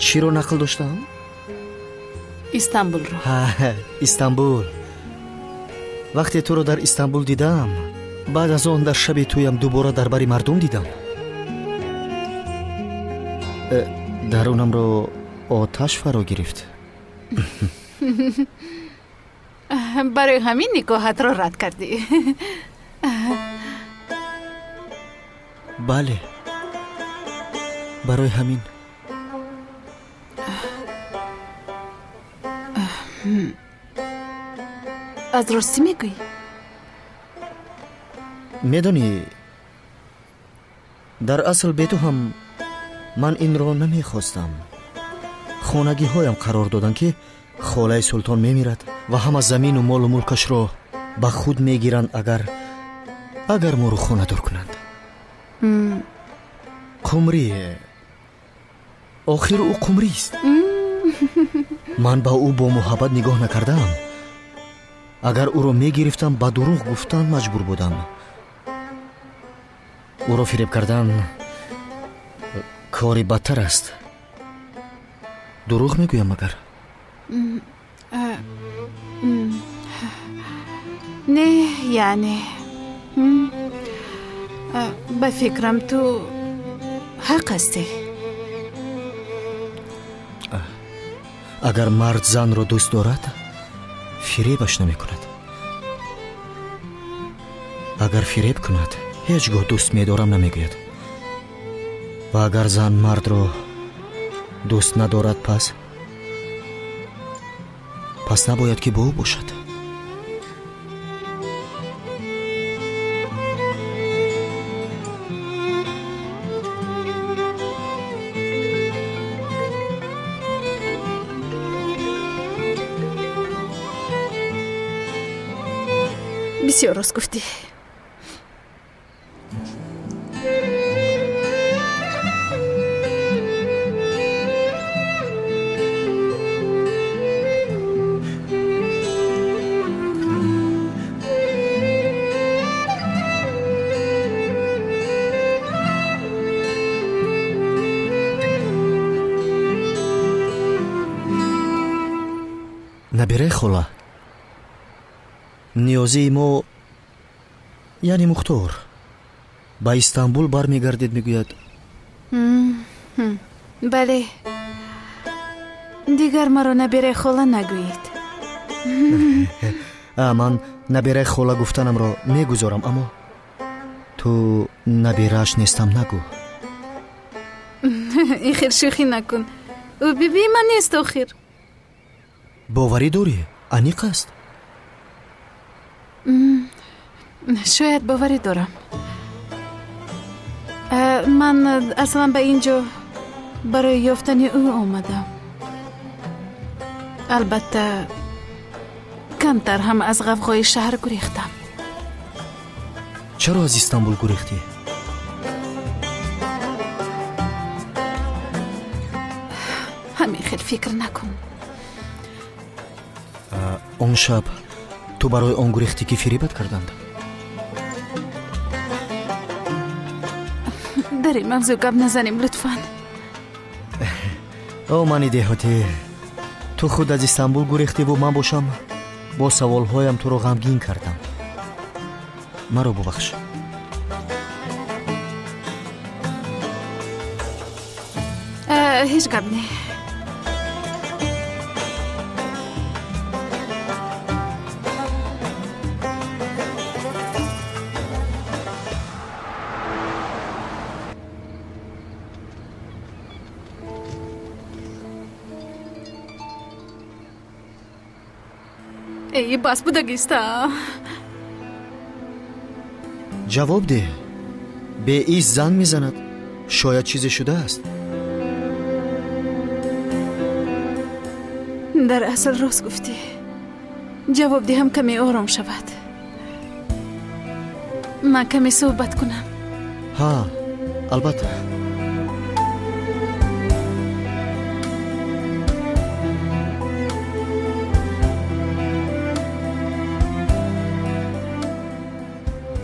чиро нақл доштам? Истанбулро. Ҳа, Истанбул. Вақте туро дар Истанбул дидам, баъд аз он дар шаби тӯям дубора дар бари мардум дидам. Дарунамро оташ фаро гирифт. Барои ҳамин никоҳатро рад кардӣ. Бале, барои ҳамин. Аз ростӣ мегӯӣ? Медонӣ, дар асл бе ту ҳам ман инро намехостам. Хонагиҳоям қарор доданд, ки холаи султон мемирад ва ҳама замину молу мулкашро ба худ мегиранд, агар Агар моро хонадор кунанд. Қумрӣ, охир ӯ қумрист. Ман ба ӯ бо муҳаббат нигоҳ накардаам. Агар ӯро мегирифтам, ба дурӯғ гуфтан маҷбур будам. Ӯро фиреб кардан кори бадтар аст. Дурӯғ мегӯям магар? Не, яъне ба фикрам ту ҳақ ҳастӣ. Агар мард занро дӯст дорад, фиребаш намекунад. Агар фиреб кунад, ҳеҷ гоҳ дӯст медорам намегӯяд. Ва агар зан мардро дӯст надорад, пас набояд ки бо ӯ бошад. Бисёр рост гуфтӣ. Набираи хола, ниёзии мо, яъне Мухтор, ба Истанбул бармегардед, мегӯяд. Бале, дигар маро набираи хола нагӯед. Ман набираи хола гуфтанамро мегузорам, аммо ту набирааш нестам нагӯ. Ин хел шӯхӣ накун. Ӯ бибии ман нест охир. Боварӣ дорӣ? Аниқ аст? Шояд боварӣ дорам. Ман аслан ба ин ҷо барои ёфтани ӯ омадам. Албатта, камтар ҳам аз ғавғои шаҳр гурехтам. Чаро аз Истанбул гурехтӣ? Ҳамин хел фикр накун. Он шаб ту барои он гурехтӣ, ки фиребат карданд? Дар ин мавзӯъ гап назанем, лутфан. О, мани деҳотӣ, ту худ аз Истанбул гурехтиву ман бошам бо саволҳоям туро ғамгин кардам. Маро бубахш. Ҳеҷ гап не. Эй, бас будагиста. Ҷавоб деҳ. Беиз занг мезанад. Шояд чизе шудааст. Дар асл рост гуфтӣ. Ҷавоб диҳам, каме ором шавад. Ман каме суҳбат кунам. Ҳа, албатта.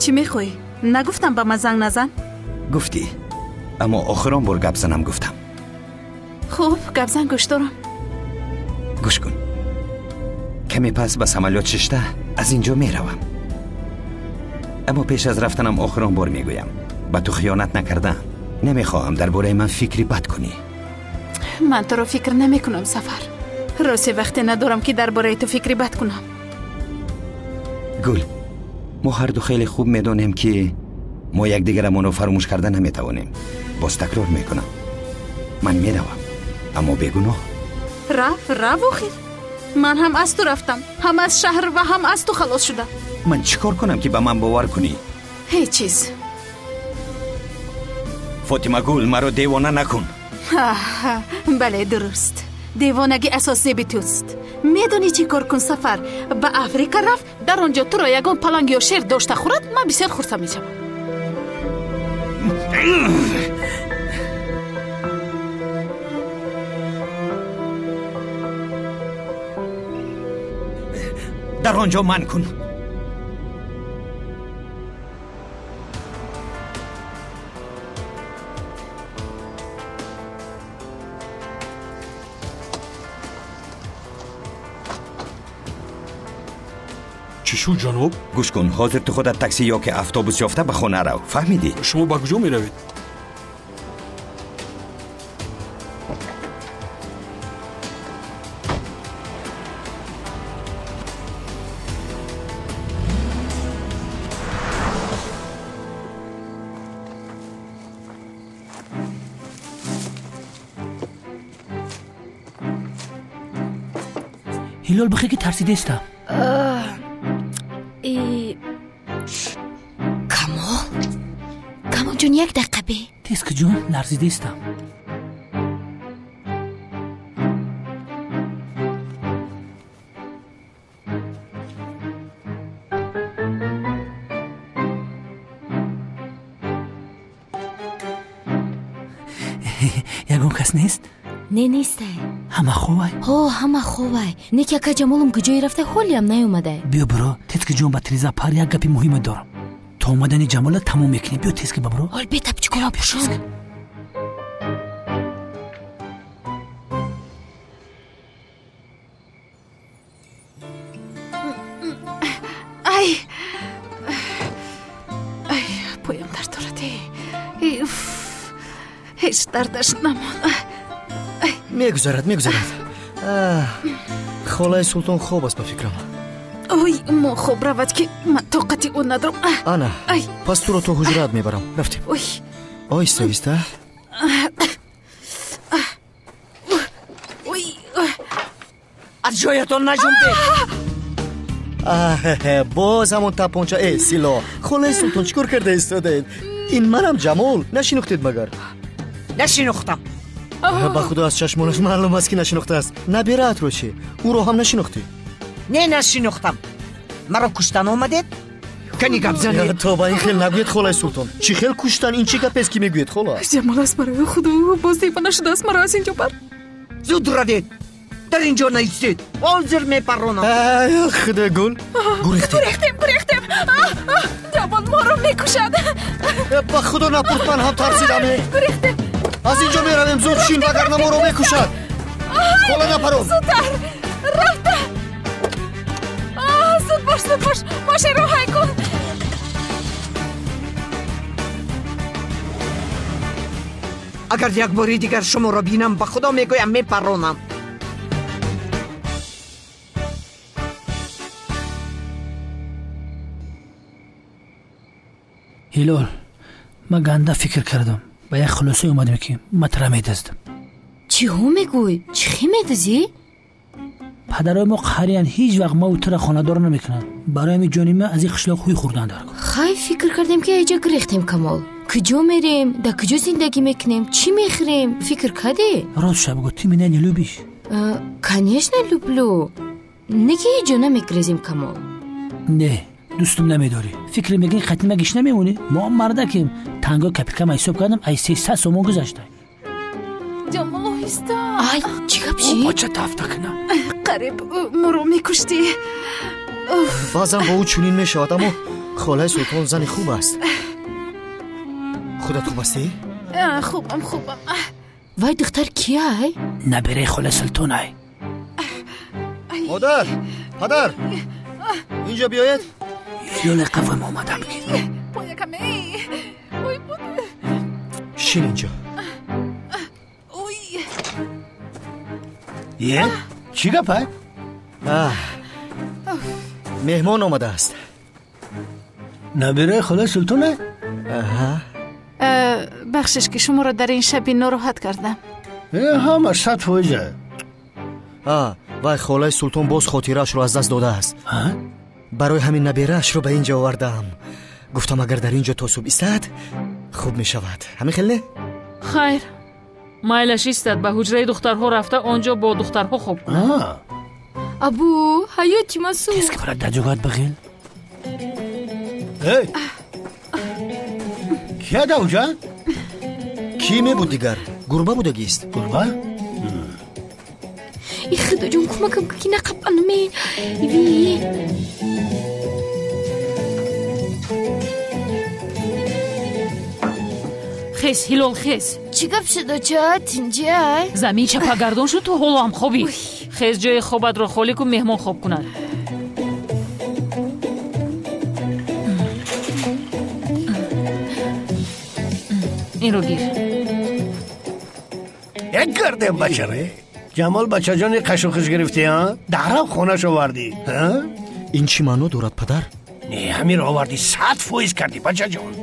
Чӣ мехоҳӣ? Нагуфтам ба ман занг назан? Гуфтӣ, аммо охирон бор гап занам гуфтам. Хуб, гап зан, гӯш дорам. Гӯш кун. Каме пас ба самолёт шишта аз ин ҷо меравам. Аммо пеш аз рафтанам охирон бор мегӯям, ба ту хиёнат накардаам. Намехоҳам дар бораи ман фикри бад кунӣ. Ман туро фикр намекунам, Сафар. Росте вақте надорам, ки дар бораи ту фикри бад кунам. Гул, мо ҳарду хеле хуб медонем, ки мо якдигарамонро фаромӯш карда наметавонем. Боз такрор мекунам, ман меравам, аммо бегуноҳ. Рав, рав охир. Ман ҳам аз ту рафтам, ҳам аз шаҳр ва ҳам аз ту халос шудам. Ман чӣ кор кунам, ки ба ман бовар кунӣ? Ҳеҷ чиз. Фотимагул, маро девона накун. Бале, дуруст. Девонагӣ асос зеби туст. Медонӣ чӣ кор кун, Сафар? Ба Африка рафт, дар он ҷо туро ягон паланг ё шер дошта хӯрад, ман бисёр хурсанд мешавам. Дар он ҷо ман кун. Чӣ шуд, ҷаноб? Гӯш кун, ҳозир ту худат такси ё ки автобус ёфта ба хона рав. Фаҳмидӣ? Шумо ба куҷо меравед? Ҳилол, бихе ки тарсидаистам. Камол, Камолҷон, як дақиқа бе. Тез ки ҷон, ларзидаистам. Ягон кас нест? Не, нестай. Ҳама хобай? Ҳо, ҳама хобай. Не ки ака Ҷамолам куҷое рафта, ҳолиам наёмадай. Биё биро, тез ки ҷон, ба тиреза пар, як гапи муҳиме дорам. То омадани Ҷамола тамом мекунем. Биё тез ки ба биро. Ҳол бетаб чикора пӯшон. Ай, ай, поям дард дорад. Уф, ҳеҷ дардаш намонд. Мегузарад, мегузарад. Холаи Султон хоб аст, ба фикрам. Ой, мо хоб равад ки ман тоқати ӯ надорам. Ана, пас туро то ҳуҷраат мебарам. Рафтем. Ой, оҳиста оҳиста. Ой, аз ҷоятон наҷунбед. Боз ҳамон тапонча. Э, сило, холаи Султон, чӣ кор карда истодаед? Ин манам, Ҷамол. Нашинохтед магар? Нашинохтам. Ба худо, аз чашмонаш маълум аст, ки нашинохтааст. Набираатро чӣ? Ӯро ҳам нашинохтӣ? Не, нашинохтам. Маро куштан омадед? Кани гап занед. То ба ин хел нагӯед, холаи Султон. Чӣ хел куштан? Ин чӣ гапест, ки мегӯед, хола? Ҷамол аст, барои худо, боз девона шудааст, маро аз ин ҷо бар. Зуд равед, дар ин ҷо наистед, ҳозир мепаронам. Худои гул, гурехтем, гурехтем, гурехтем. Ҷамол моро мекушад. Ба худо, напурс, ман ҳам тарсидам. Гурехтем. Аз ин ҷо меравем, зуд шин, вагарна моро мекушад. Хола, напарон. Зудтар рафта. Зуд бош, зуд бош, мошинро ҳай кун. Агар як бори дигар шуморо бинам, ба худо мегӯям, мепаронам. Ҳилол, ман ганда фикр кардам, ба як хулосае омадем, ки ман тара медаздам. Чиҳо мегӯй? Чӣ хел медазӣ? Падарои мо қаҳриянд, ҳеҷ вақт маву тура хонадор намекунанд. Барои ҳамин ҷони ман аз ин қишлоқ ҳуй хӯрдан дар кор. Хай, фикр кардем, ки айҷа гирехтем, Камол. Куҷо мерем, дар куҷо зиндагӣ мекунем, чӣ мехӯрем? Фикр кардӣ? Ростша бигӯ, ты меня не любишь? Конечно, люблю. Не ки ҳеҷ ҷо намегирезем, Камол. Не, дӯстум намедорӣ. Фикр мекунӣ, қатима гиш намемонӣ? Мо мардакем. Танго капикама ҳисоб кардам, ай 300 сомон гузашта. Ҷамол, оҳиста. Ай, чӣ гап шид? Бача тафта кунам. Қариб моро мекуштӣ. Баъзан бо ӯ чунин мешавад, аммо холаи Султон зани хуб аст. Худат хуб ҳастӣ? Хубам, хубам. Вай духтар кияй? Набираи холаи Султонай. Модар, падар, инҷо биёед. Ҳилоли қафои мо омадам бигир. Шин инҷо. Е, чӣ гапай? Меҳмон омадааст. Набираи холаи Султонай? Аҳа. Бахшиш, ки шуморо дар ин шаби нороҳат кардам. Ҳамаш 100%. Вай холаи Султон боз хотираашро аз даст додааст. Барои ҳамин набираашро ба ин ҷо овардаам. Гуфтам, агар дар ин ҷо то субҳ истад, хуб мешавад. Ҳамин хел не? Хайр, Майлаш истад ба ҳуҷраи духтарҳо рафта он ҷо бо духтарҳо хоб кунад. Абу, ҳаёти ма сӯхт. Тез ки барад даҷогат бағил. Эй! Кия давҷа? Кӣ мебуд дигар? Гурба будагист. Гурба? И худоҷон, кӯмакам ки нақапанаме. Ви. Хес, Ҳилол, хес. Чӣ гап шуд, оча? Тинҷай? Замин чапагардон шуд, ту ҳоло ҳам хобӣ. Хез, ҷои хобатро холӣ кун, меҳмон хоб кунад. Инро гир. Як гардем, бачаре. Ҷамол бачаҷони қашу хиш гирифтӣ, а? Дарав хонаш овардӣ, а? Ин чӣ маъно дорад, падар? Не, ҳаминро овардӣ, 100% кардӣ, бачаҷон.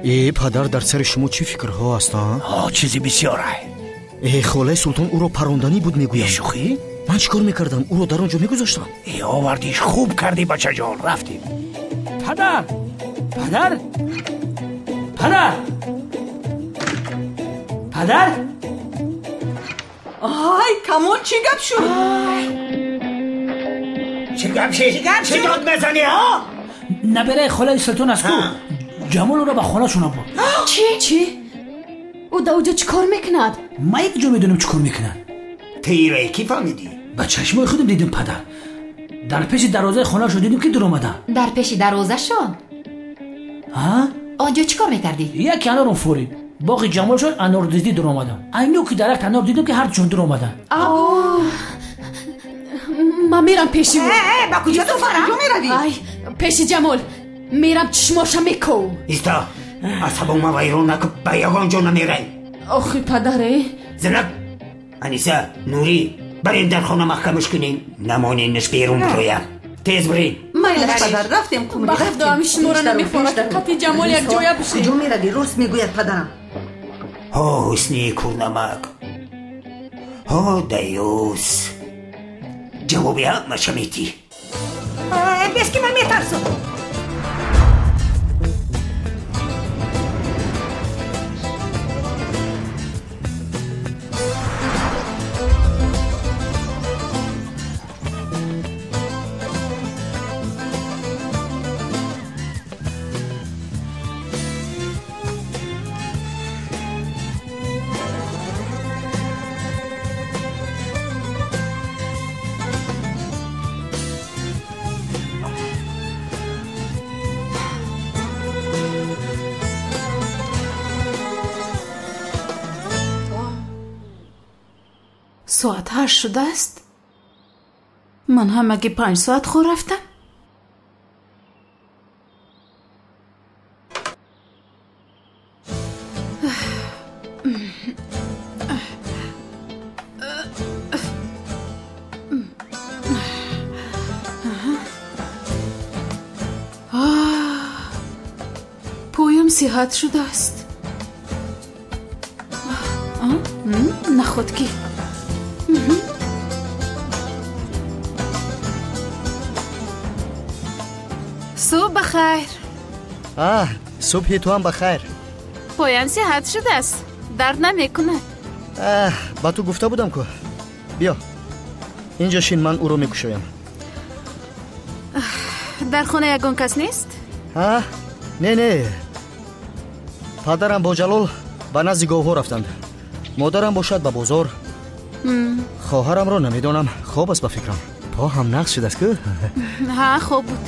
Э, падар, дар сари шумо чӣ фикрҳо аст, а? Ҳо, чизи бисёр ай. Э, холаи Султон ӯро паронданӣ буд, мегӯям. Э, шӯхӣ? Ман чӣ кор мекардам? Ӯро дар он ҷо мегузоштам. Э, овардиш, хуб кардӣ, бачаҷон, рафтем. Падар! Падар! Падар! Падар! Ай, Камол, чӣ гап шуд? Чӣ гап шуд? Чӣ дод мезанӣ, ҳа? Набераи холаи Султон аст ку? Ҷамол ӯро ба хонашона бурд. Чӣ? Чӣ? Ӯ дар оҷо чӣ кор мекунад? Ман як ҷо медонам чӣ кор мекунад. Ту иро кӣ фаҳмидӣ? Ба чашмои худам дидам, падар. Дар пеши дарвозаи хонаашон дидам, ки дуромадам. Дар пеши дарвозашон? Ҳа? Он ҷо чӣ кор мекардӣ? Яке анорам фурид. Боғи Ҷамолшон анордиздӣ дуромадам. Айно ки дарахт анор дидам, ки ҳардушон дуромаданд. Ман мерам пеши ӯ. Э, ба куҷо духтарам? Куҷо меравӣ? Ай, пеши Ҷамол. Мерам чишмоша мековам. Иста, асабома вайрон накун, ба ягон ҷо намерай. Охи, падаре. Зинак, Аниса, Нурӣ, барем дар хона маҳкамаш кунем. Намоненаш берун бирояд. Тез бирем. Майлаш, падар, рафтем, Қумрӣ, Ба худо, рафтем. ҳамин шуморо намехоҳад, ки қати Ҷамол якҷоя бишем. Куҷо меравӣ? Рост мегӯяд падарам. Ҳо, ҳусни курнамак. Ҳо, даюс. Ҷавоби ҳамаша метӣ. Бес ки ман метарсам. Соат 8 шудааст. Ман ҳамагӣ 5 соат хоб рафтам. Поям сиҳат шудааст. Наход ки. Субҳ бахайр. Субҳи ту ҳам бахайр. Поям сиҳат шудааст, дард намекунад. Ба ту гуфта будам ку. Биё, инҷо шин, ман ӯро мекушоям. Дар хона ягон кас нест? Не, не, падарам бо Ҷалол ба назди говҳо рафтанд. Модарам бошад ба бозор. Хоҳарамро намедонам, хоб аст ба фикрам. По ҳам нақс шудааст ку? Ҳа, хоб буд.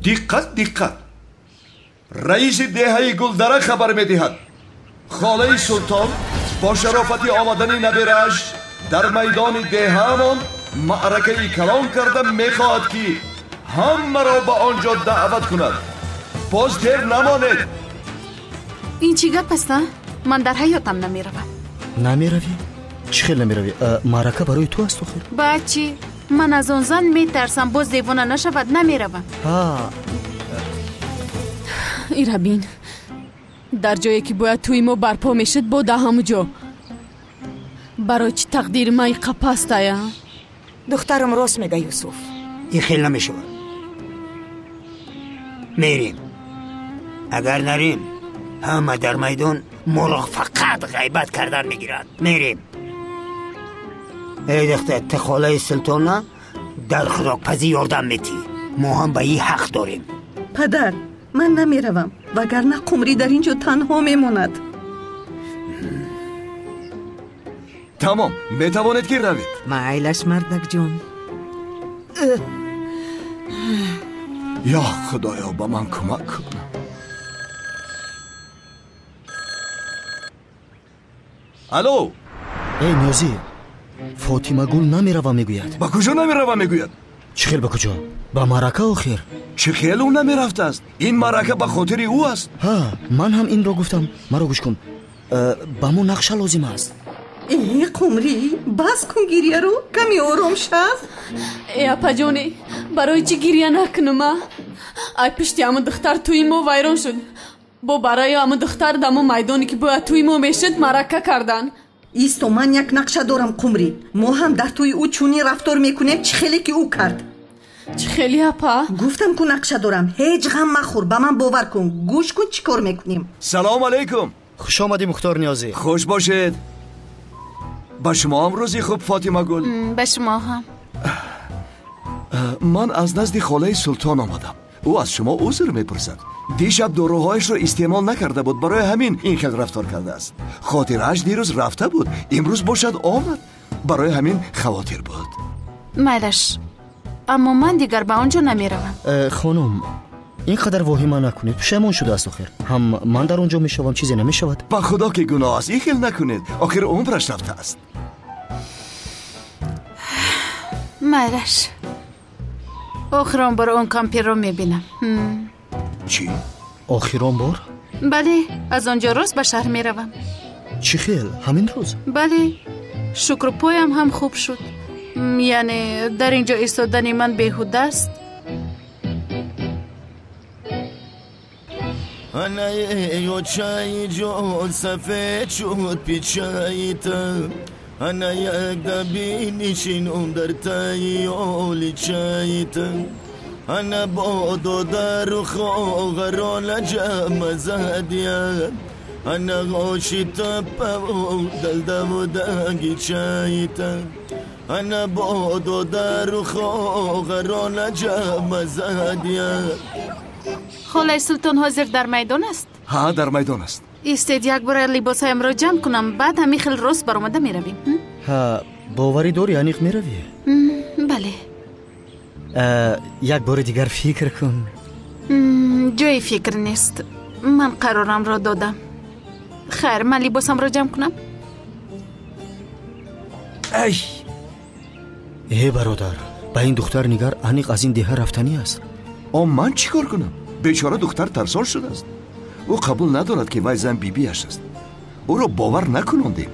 Диққат, диққат! Раиси деҳаи Гулдара хабар медиҳад. Холаи Султон бо шарофати омадани набирааш дар майдони деҳаамон маъракаи калон карда мехоҳад, ки ҳамаро ба он ҷо даъват кунад. Боз дер намонед. Ин чӣ гап аст, а? Ман дар ҳаётам намеравам. Намеравӣ? Чӣ хел намеравӣ? Маърака барои ту аст охир. Баъд чӣ? Ман аз он зан метарсам, боз девона нашавад, намеравам. Ирабин, дар ҷое ки бояд тӯи мо барпо мешуд, бо даҳаму ҷо. Барои чӣ тақдири ман иқа пастая? Духтарам рост мега, Юсуф. Ин хел намешавад. Мерем. Агар нарем, ҳама дар майдон моро фақат ғайбат кардан мегиранд. Мерем. Эй духтар, ту холаи Султона дар хӯрокпазӣ ёрдам метиҳӣ. Мо ҳам ба ин ҳақ дорем. Падар, ман намеравам, вагарна Қумрӣ дар ин ҷо танҳо мемонад. Тамом, метавонед ки равед. Майлаш, мардакҷон. Ё Худоё, ба ман кӯмак кун. Алло. Эй Ниёзӣ, Фотимагул намерава мегӯяд. Ба куҷо намерава мегӯяд? Чӣ хел ба куҷо? Ба маърака охир. Чӣ хел ӯ намерафтааст? Ин маърака ба хотири ӯ аст. Ҳа, ман ҳам инро гуфтам. Маро гӯш кун, ба мо нақша лозим аст. Э, Қумрӣ, бас кун гирьяро, каме ором шав. Э, апаҷоне, барои чӣ гирья накунам, а? Ай пишти ҳамун духтар тӯи мо вайрон шуд. Бо барои ҳамун духтар дамо майдоне ки бояд тӯи мо мешуд, маърака кардан. Исто, ман як нақша дорам, Қумрӣ. Мо ҳам дар тӯи ӯ чунин рафтор мекунем, чӣ хеле ки ӯ кард. Чӣ хеле, апа? Гуфтам ку нақша дорам. Ҳеҷ ғам махӯр, ба ман бовар кун. Гӯш кун, чӣ кор мекунем. Салом алейкум. Хуш омадӣ, Мухтор Ниёзӣ. Хуш бошед. Ба шумо ҳам рӯзи хуб, Фотимагул. Ба шумо ҳам. Ман аз назди холаи Султон омадам. Ӯ аз шумо узр мепурсад. Дишаб доруҳояшро истеъмол накарда буд, барои ҳамин ин хел рафтор кардааст. Хотирааш дирӯз рафта буд, имрӯз бошад омад. Барои ҳамин хавотир буд. Майлаш, аммо ман дигар ба он ҷо намеравам. Хонум, ин қадар воҳима накунед, пушаймон шудааст охир. Ҳам ман дар он ҷо мешавам, чизе намешавад. Ба худо ки гуноҳ аст, ин хел накунед. Охир умраш рафтааст. Майлаш, охирон бор он кампирро мебинам. Чӣ? Охирон бор? Бале, аз он ҷо рост ба шаҳр меравам. Чӣ хел? Ҳамин рӯз? Бале, шукру поям ҳам хуб шуд. Яъне дар ин ҷо истодани ман беҳуда аст. Ана ҷон сафед шуд пичаита, ана як даби нишинум дар таи оличаита, ана бо додару хоҳарон ҷама задия, ана оши таппаву далдаву дангичаита, ана бо додару хоҳарон ҷама задия. Холаи Султон ҳозир дар майдон аст? Ҳа, дар майдон аст. Истед, як бора либосҳоямро ҷамъ кунам, баъд ҳамин хел рост баромада меравем. Ҳа, боварӣ дорӣ аниқ меравӣ? Бале. Як бори дигар фикр кун. Ҷои фикр нест. Ман қарорамро додам. Хайр, ман либосамро ҷамъ кунам. Ай! Э, бародар, ба ин духтар нигар, аниқ аз ин деҳа рафтанӣ аст. О, ман чӣ кор кунам? Бечора духтар тарсон шудааст. Ӯ қабул надорад, ки вай зан бибиаш аст. Ӯро бовар накунондем.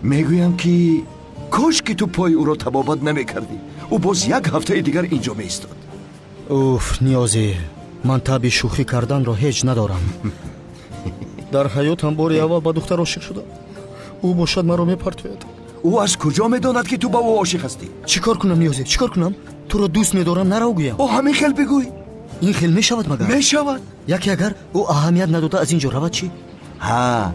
Мегӯям ки кош ки ту пои ӯро табобат намекардӣ. Ӯ боз як ҳафтаи дигар ин ҷо меистод. Уф, Ниёзӣ, ман таби шӯхӣ карданро ҳеҷ надорам. Дар ҳаётам бори аввал ба духтар ошиқ шудам. Ӯ бошад маро мепартояд. Ӯ аз куҷо медонад, ки ту ба ӯ ошиқ ҳастӣ? Чӣ кор кунам, Ниёзӣ, чӣ кор кунам? Туро дӯст медорам, наро гӯям. О, ҳамин хел бигӯй. Ин хел мешавад магар? Мешавад. Яке агар ӯ аҳамият надода аз ин ҷо равад чӣ? Ҳа,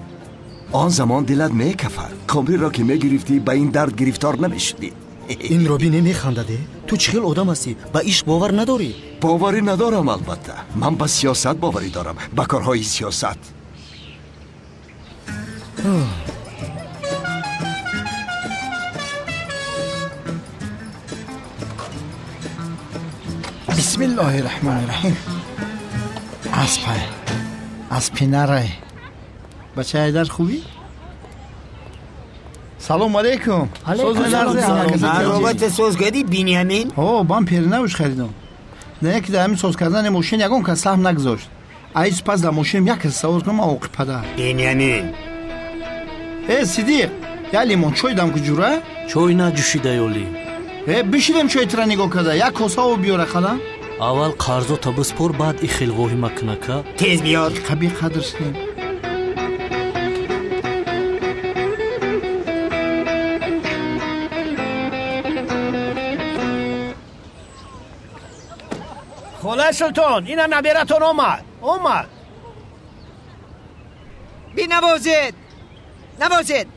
он замон дилат мекафад. Қумриро ки мегирифтӣ, ба ин дард гирифтор намешудӣ. Инро бине, механдаде. Ту чӣ хел одам ҳастӣ? Ба ишқ бовар надорӣ? Боварӣ надорам, албатта. Ман ба сиёсат боварӣ дорам, ба корҳои сиёсат. Бисмиллоҳи раҳмони раҳим. Аспай, аспи нарай. Бача Айдар хубӣ? Салом алейкум. Аробата соз кардӣ, Биньямин? Ҳо, ман перинавш харидам. На яке дар ҳамин соз кардани мошин ягон кас саҳм нагузошт. Айз пас дар мошинам як кас савор кунам, оқи падар. Биньямин. Э, Сидиқ, я лимон чой дам ку ҷура? Чой наҷӯшидаёлӣ. Э, бишидем чой тира нигоҳ карда, як коса об биёра қалам. Аввал қарзота биспор, баъд и хел воҳима кунака. Тез биёр. Қаби қадр шудем. Холаи Султон, ина набератон омад. Омад. Бинавозед. Навозед.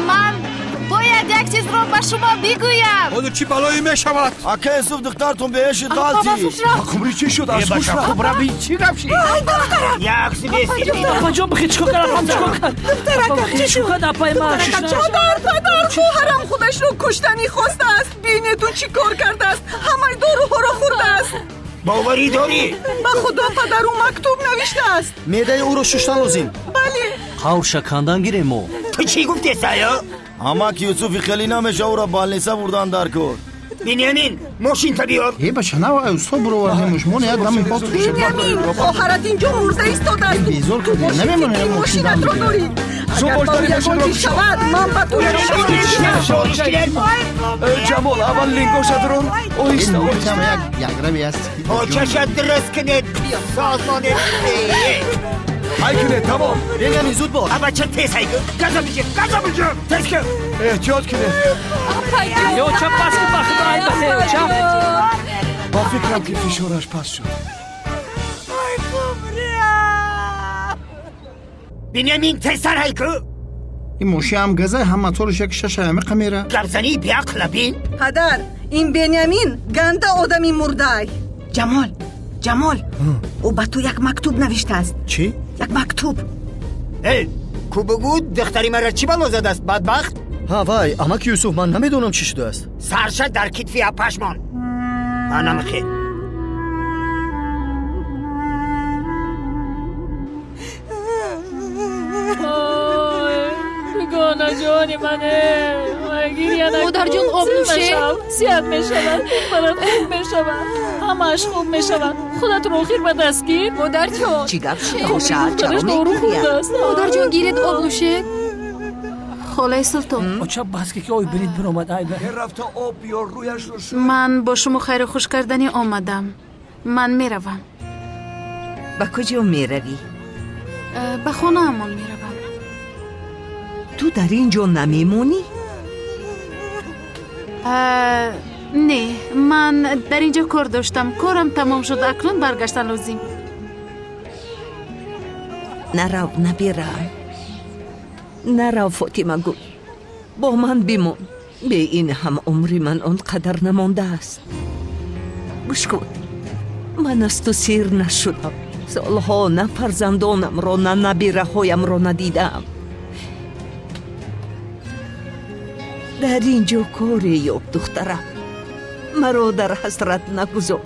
Ман бояд як чизро ба шумо бигӯям. Ҳоло чӣ балое мешавад? Ака Юсуф, духтартон беҳеши ғалти. Қумри чӣ шуд? Аз ҳуш рафт. Кубраби чӣ гап шид? Як Апаҷон, бихе чикор кард? Апам чикор кард? Духтаракам чӣ шуд? Апай ман Падар, падар, хоҳарам худашро куштанӣ хостааст. Бинед, ӯ чӣ кор кардааст. Ҳамаи доруҳоро хӯрдааст. Боварӣ дорӣ? Ба худо, падар, ӯ мактуб навиштааст. Меъдаи ӯро шуштан лозим. Бале. Қаврша кандан гирем мо. Ту чӣ гуфтӣ, Саё? Амак Юсуфи хеле намеша, ӯро балниса бурдан дар кор. Биньямин, мошинта биёр. Э, бача, нав усто буровардемуш. Мо як дами пок. Биньямин, хоҳарат инҷо мурда истодааст. Безор кардем. Намемонем мошинатро дорӣ. Агар ба ӯ ягон чиз шавад, ман ба ту нишон медиҳам. Ҷамол, аввал лингошадрон. Оҳиста, оҳиста. Яграви аст. Очаша дуруст кунед. Созмонед. Ҳай кунед, тамом. Бенямин, зуд бош. Абача, тез ҳай кун. Газа бигир, газа бигир. Тез кун. Эҳтиёт кунед. Ёча, пас ки ба худо, ай ба ёча. Ба фикрам, ки фишораш паст шуд. Биньямин, тезтар ҳай кун. Ин мошин ҳам газа, ҳам моторш як шаша ҳамиқа мера. Гапзании беақла бин. Падар, ин Бенямин ганда одами мурдай. Ҷамол, Ҷамол, ӯ ба ту як мактуб навиштааст. Чӣ? Як мактуб. Эй, ку бугӯ, духтари маро чӣ бало задааст, бадбахт? Ҳа, вай, амаки Юсуф, ман намедонам чӣ шудааст. Сарша дар китфи апашмон. Анам хел. Дугона ҷони мане, гиря накун. Модарҷон, об нӯшед. Сиҳат мешавад, духтарат хуб мешавад, ҳамааш хуб мешавад. Худатро охир ба даст гир. Модарҷон, чӣ гап шуд? Бошад, чаро дору мегиряд? хӯрдааст. Модарҷон, гиред, об нӯшед. Холаи Султон, Оча, бас ки ой бирид биромад, ай ба. Рафта об биёр, рӯяшро шу. Ман бо шумо хайру хуш карданӣ омадам. Ман меравам. Ба куҷо меравӣ? Ба хонаамон меравам. Ту дар ин ҷо намемонӣ? Не, ман дар ин ҷо кор доштам. Корам тамом шуд, акнун баргаштан лозим. Нарав, набирам. Нарав, Фотимагул. Бо ман бимон. Бе ин ҳам умри ман он қадар намондааст. Гӯш кун, ман аз ту сер нашудам. Солҳо на фарзандонамро, на набираҳоямро надидаам. Дар ин ҷо коре ёб, духтарам. Маро дар ҳасрат нагузор.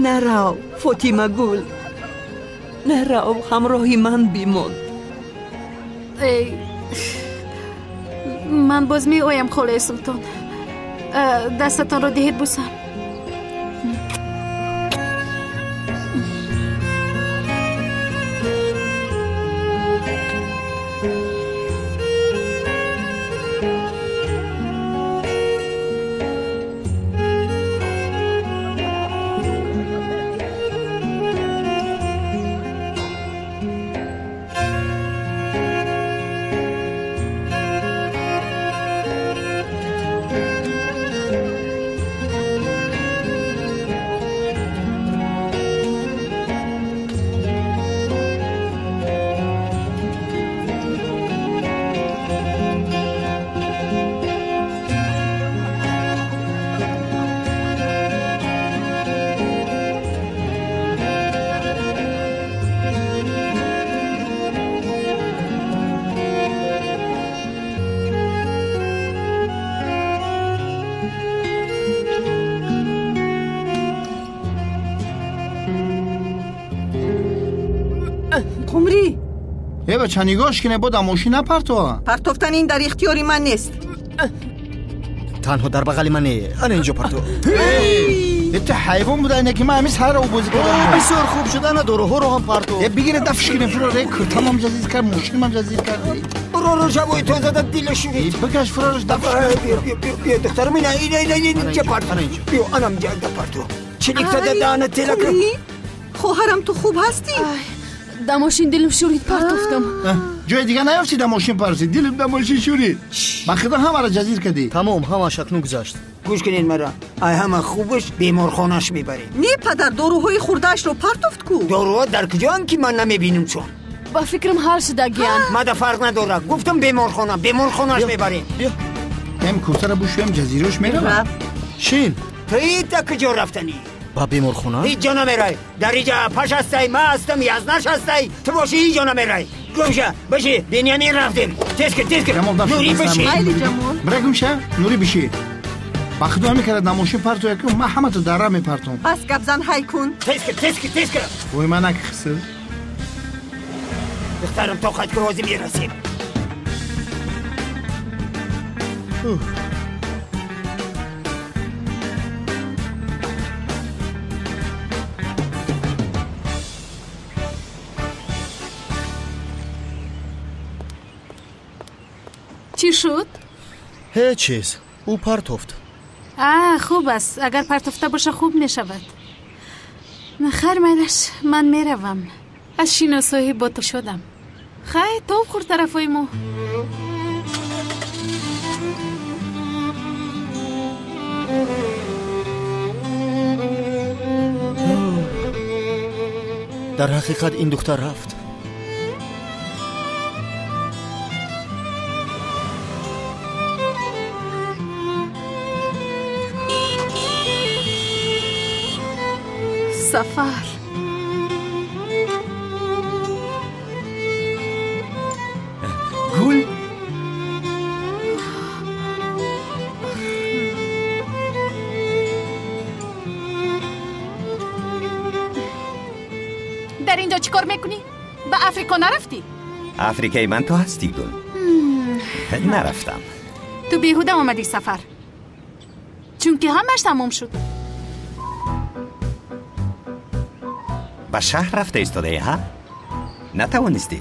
Нарав, Фотимагул. Нарав, ҳамроҳи ман бимон. Эй, ман боз меоям, холаи Султон. Дастатонро диҳед бусам. Қумрӣ! Э бача, нигоҳш кине, бо дар мошин напартова. Партофтан ин дар ихтиёри ман нест. Танҳо дар бағали ман не, ана инҷо партов. Ту ҳайвон буда, ине ки ман ҳамин сарро бозӣ кардам. Бисёр хуб шуд, ана доруҳоро ҳам партов. Э бигире, дафш кунем, фуроре, куртамам ҷазиз кард, мошинам ҷазиз кард. Фурораш ҳавои тозада дила шурид. Бикаш фурораш, дафш. Биё, биё, биё, духтарам, ина, ина, ина, инҷа партов. Биё, анам ҷа партов. Чилик зада даҳана тела кар. Хоҳарам, ту хуб ҳастӣ? Дар мошин дилам шурид, партофтам. Ҷои дига наёфтӣ, дар мошин парсӣ. Дилам дар мошин шурид. Ба худо ҳамаро ҷазир кардӣ. Тамом, ҳамааш акнун гузашт. Гӯш кунед мара, ай ҳама хубаш беморхонаш мебарем. Не, падар, доруҳои хурдаашро партофт ку. Доруҳо дар куҷоанд ки ман намебинам чон? Ба фикрам ҳал шудагиянд. Мада фарқ надорад, гуфтам беморхона, беморхонаш мебарем. Биё. Ем куртаро бушӯям, ҷазирош меравад. Шин. Ту та куҷо рафтанӣ? Ба беморхона? Ҳеҷ ҷо намерай. Дар иҷа паш ҳастай, ман ҳастам, язнаш ҳастай. Ту бошӣ ҳеҷ ҷо намерай. Гумша, биши, Бенямин рафтем. Тез кир, тез кир. Нури биши. Майли, Ҷамол. Бира гумша, Нури биши. Ба худо ҳамин карда дар мошин партоя ку, ман ҳамато дар ра мепартом. Пас гапзан ҳай кун. Тез кир, тез кир, тез кир. Вой, ман накихсӣ. Духтарам, тоқат кун, ҳозир мерасем. Чӣ шуд? Ҳеҷ чиз. Ӯ партофт. А, хуб аст. Агар партофта боша, хуб мешавад. Хайр, майлаш, ман меравам. Аз шиносоӣ бо ту шудам. Хайр, тоб хӯр тарафҳои мо. Дар ҳақиқат ин духтар рафт. Сафар. Гул? Дар ин ҷо чӣ кор мекунӣ? Ба Африко нарафтӣ? Африкаи ман ту ҳастӣ, Гул. Нарафтам. Ту беҳуда омадӣ, Сафар. Чунки ҳамаш тамом шуд. Ба шаҳр рафта истодаӣ, ҳа? Натавонистӣ?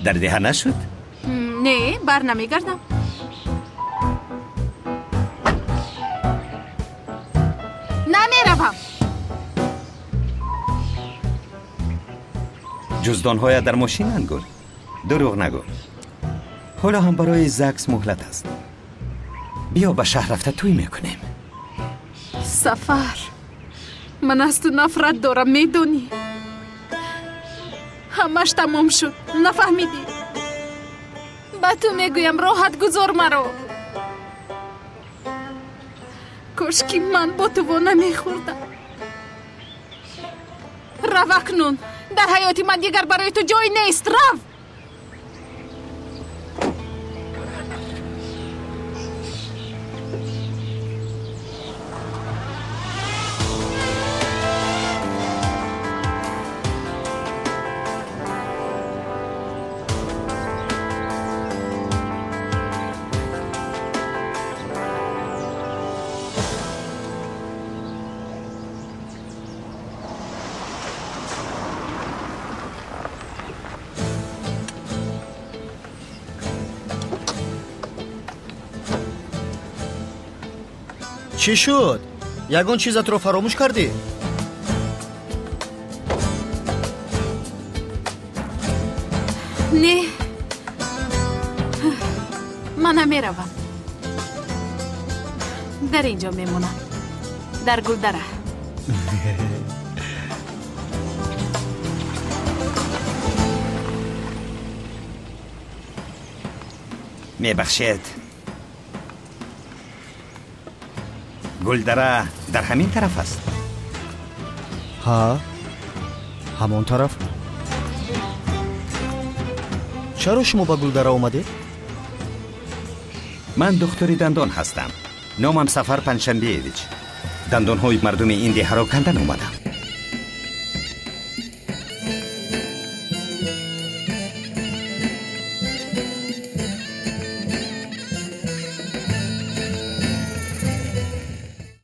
Дар деҳа нашуд? Не, бар намегардам. Намеравам. Ҷуздонҳоят дар мошинанд, Гул. Дурӯғ нагӯ. Ҳоло ҳам барои ЗАГС муҳлат аст. Биё ба шаҳр рафта тӯй мекунем. Сафар, ман аз ту нафрат дорам, медонӣ? Ҳамаш тамом шуд, нафаҳмидӣ? Ба ту мегӯям, роҳат гузор маро. Кош ки ман бо ту во намехӯрдам. Рав акнун. Дар ҳаёти ман дигар барои ту ҷой нест. Рав! Чӣ шуд? Ягон чизатро фаромӯш кардӣ? Не, ман намеравам. Дар ин ҷо мемонам, дар Гулдара. Мебахшед, Гулдара дар ҳамин тараф аст? Ҳа, ҳамон тараф. Чаро шумо ба Гулдара омадед? Ман духтури дандон ҳастам. Номам Сафар Панҷшанбеевич. Дандонҳои мардуми ин деҳаро кандан омадам.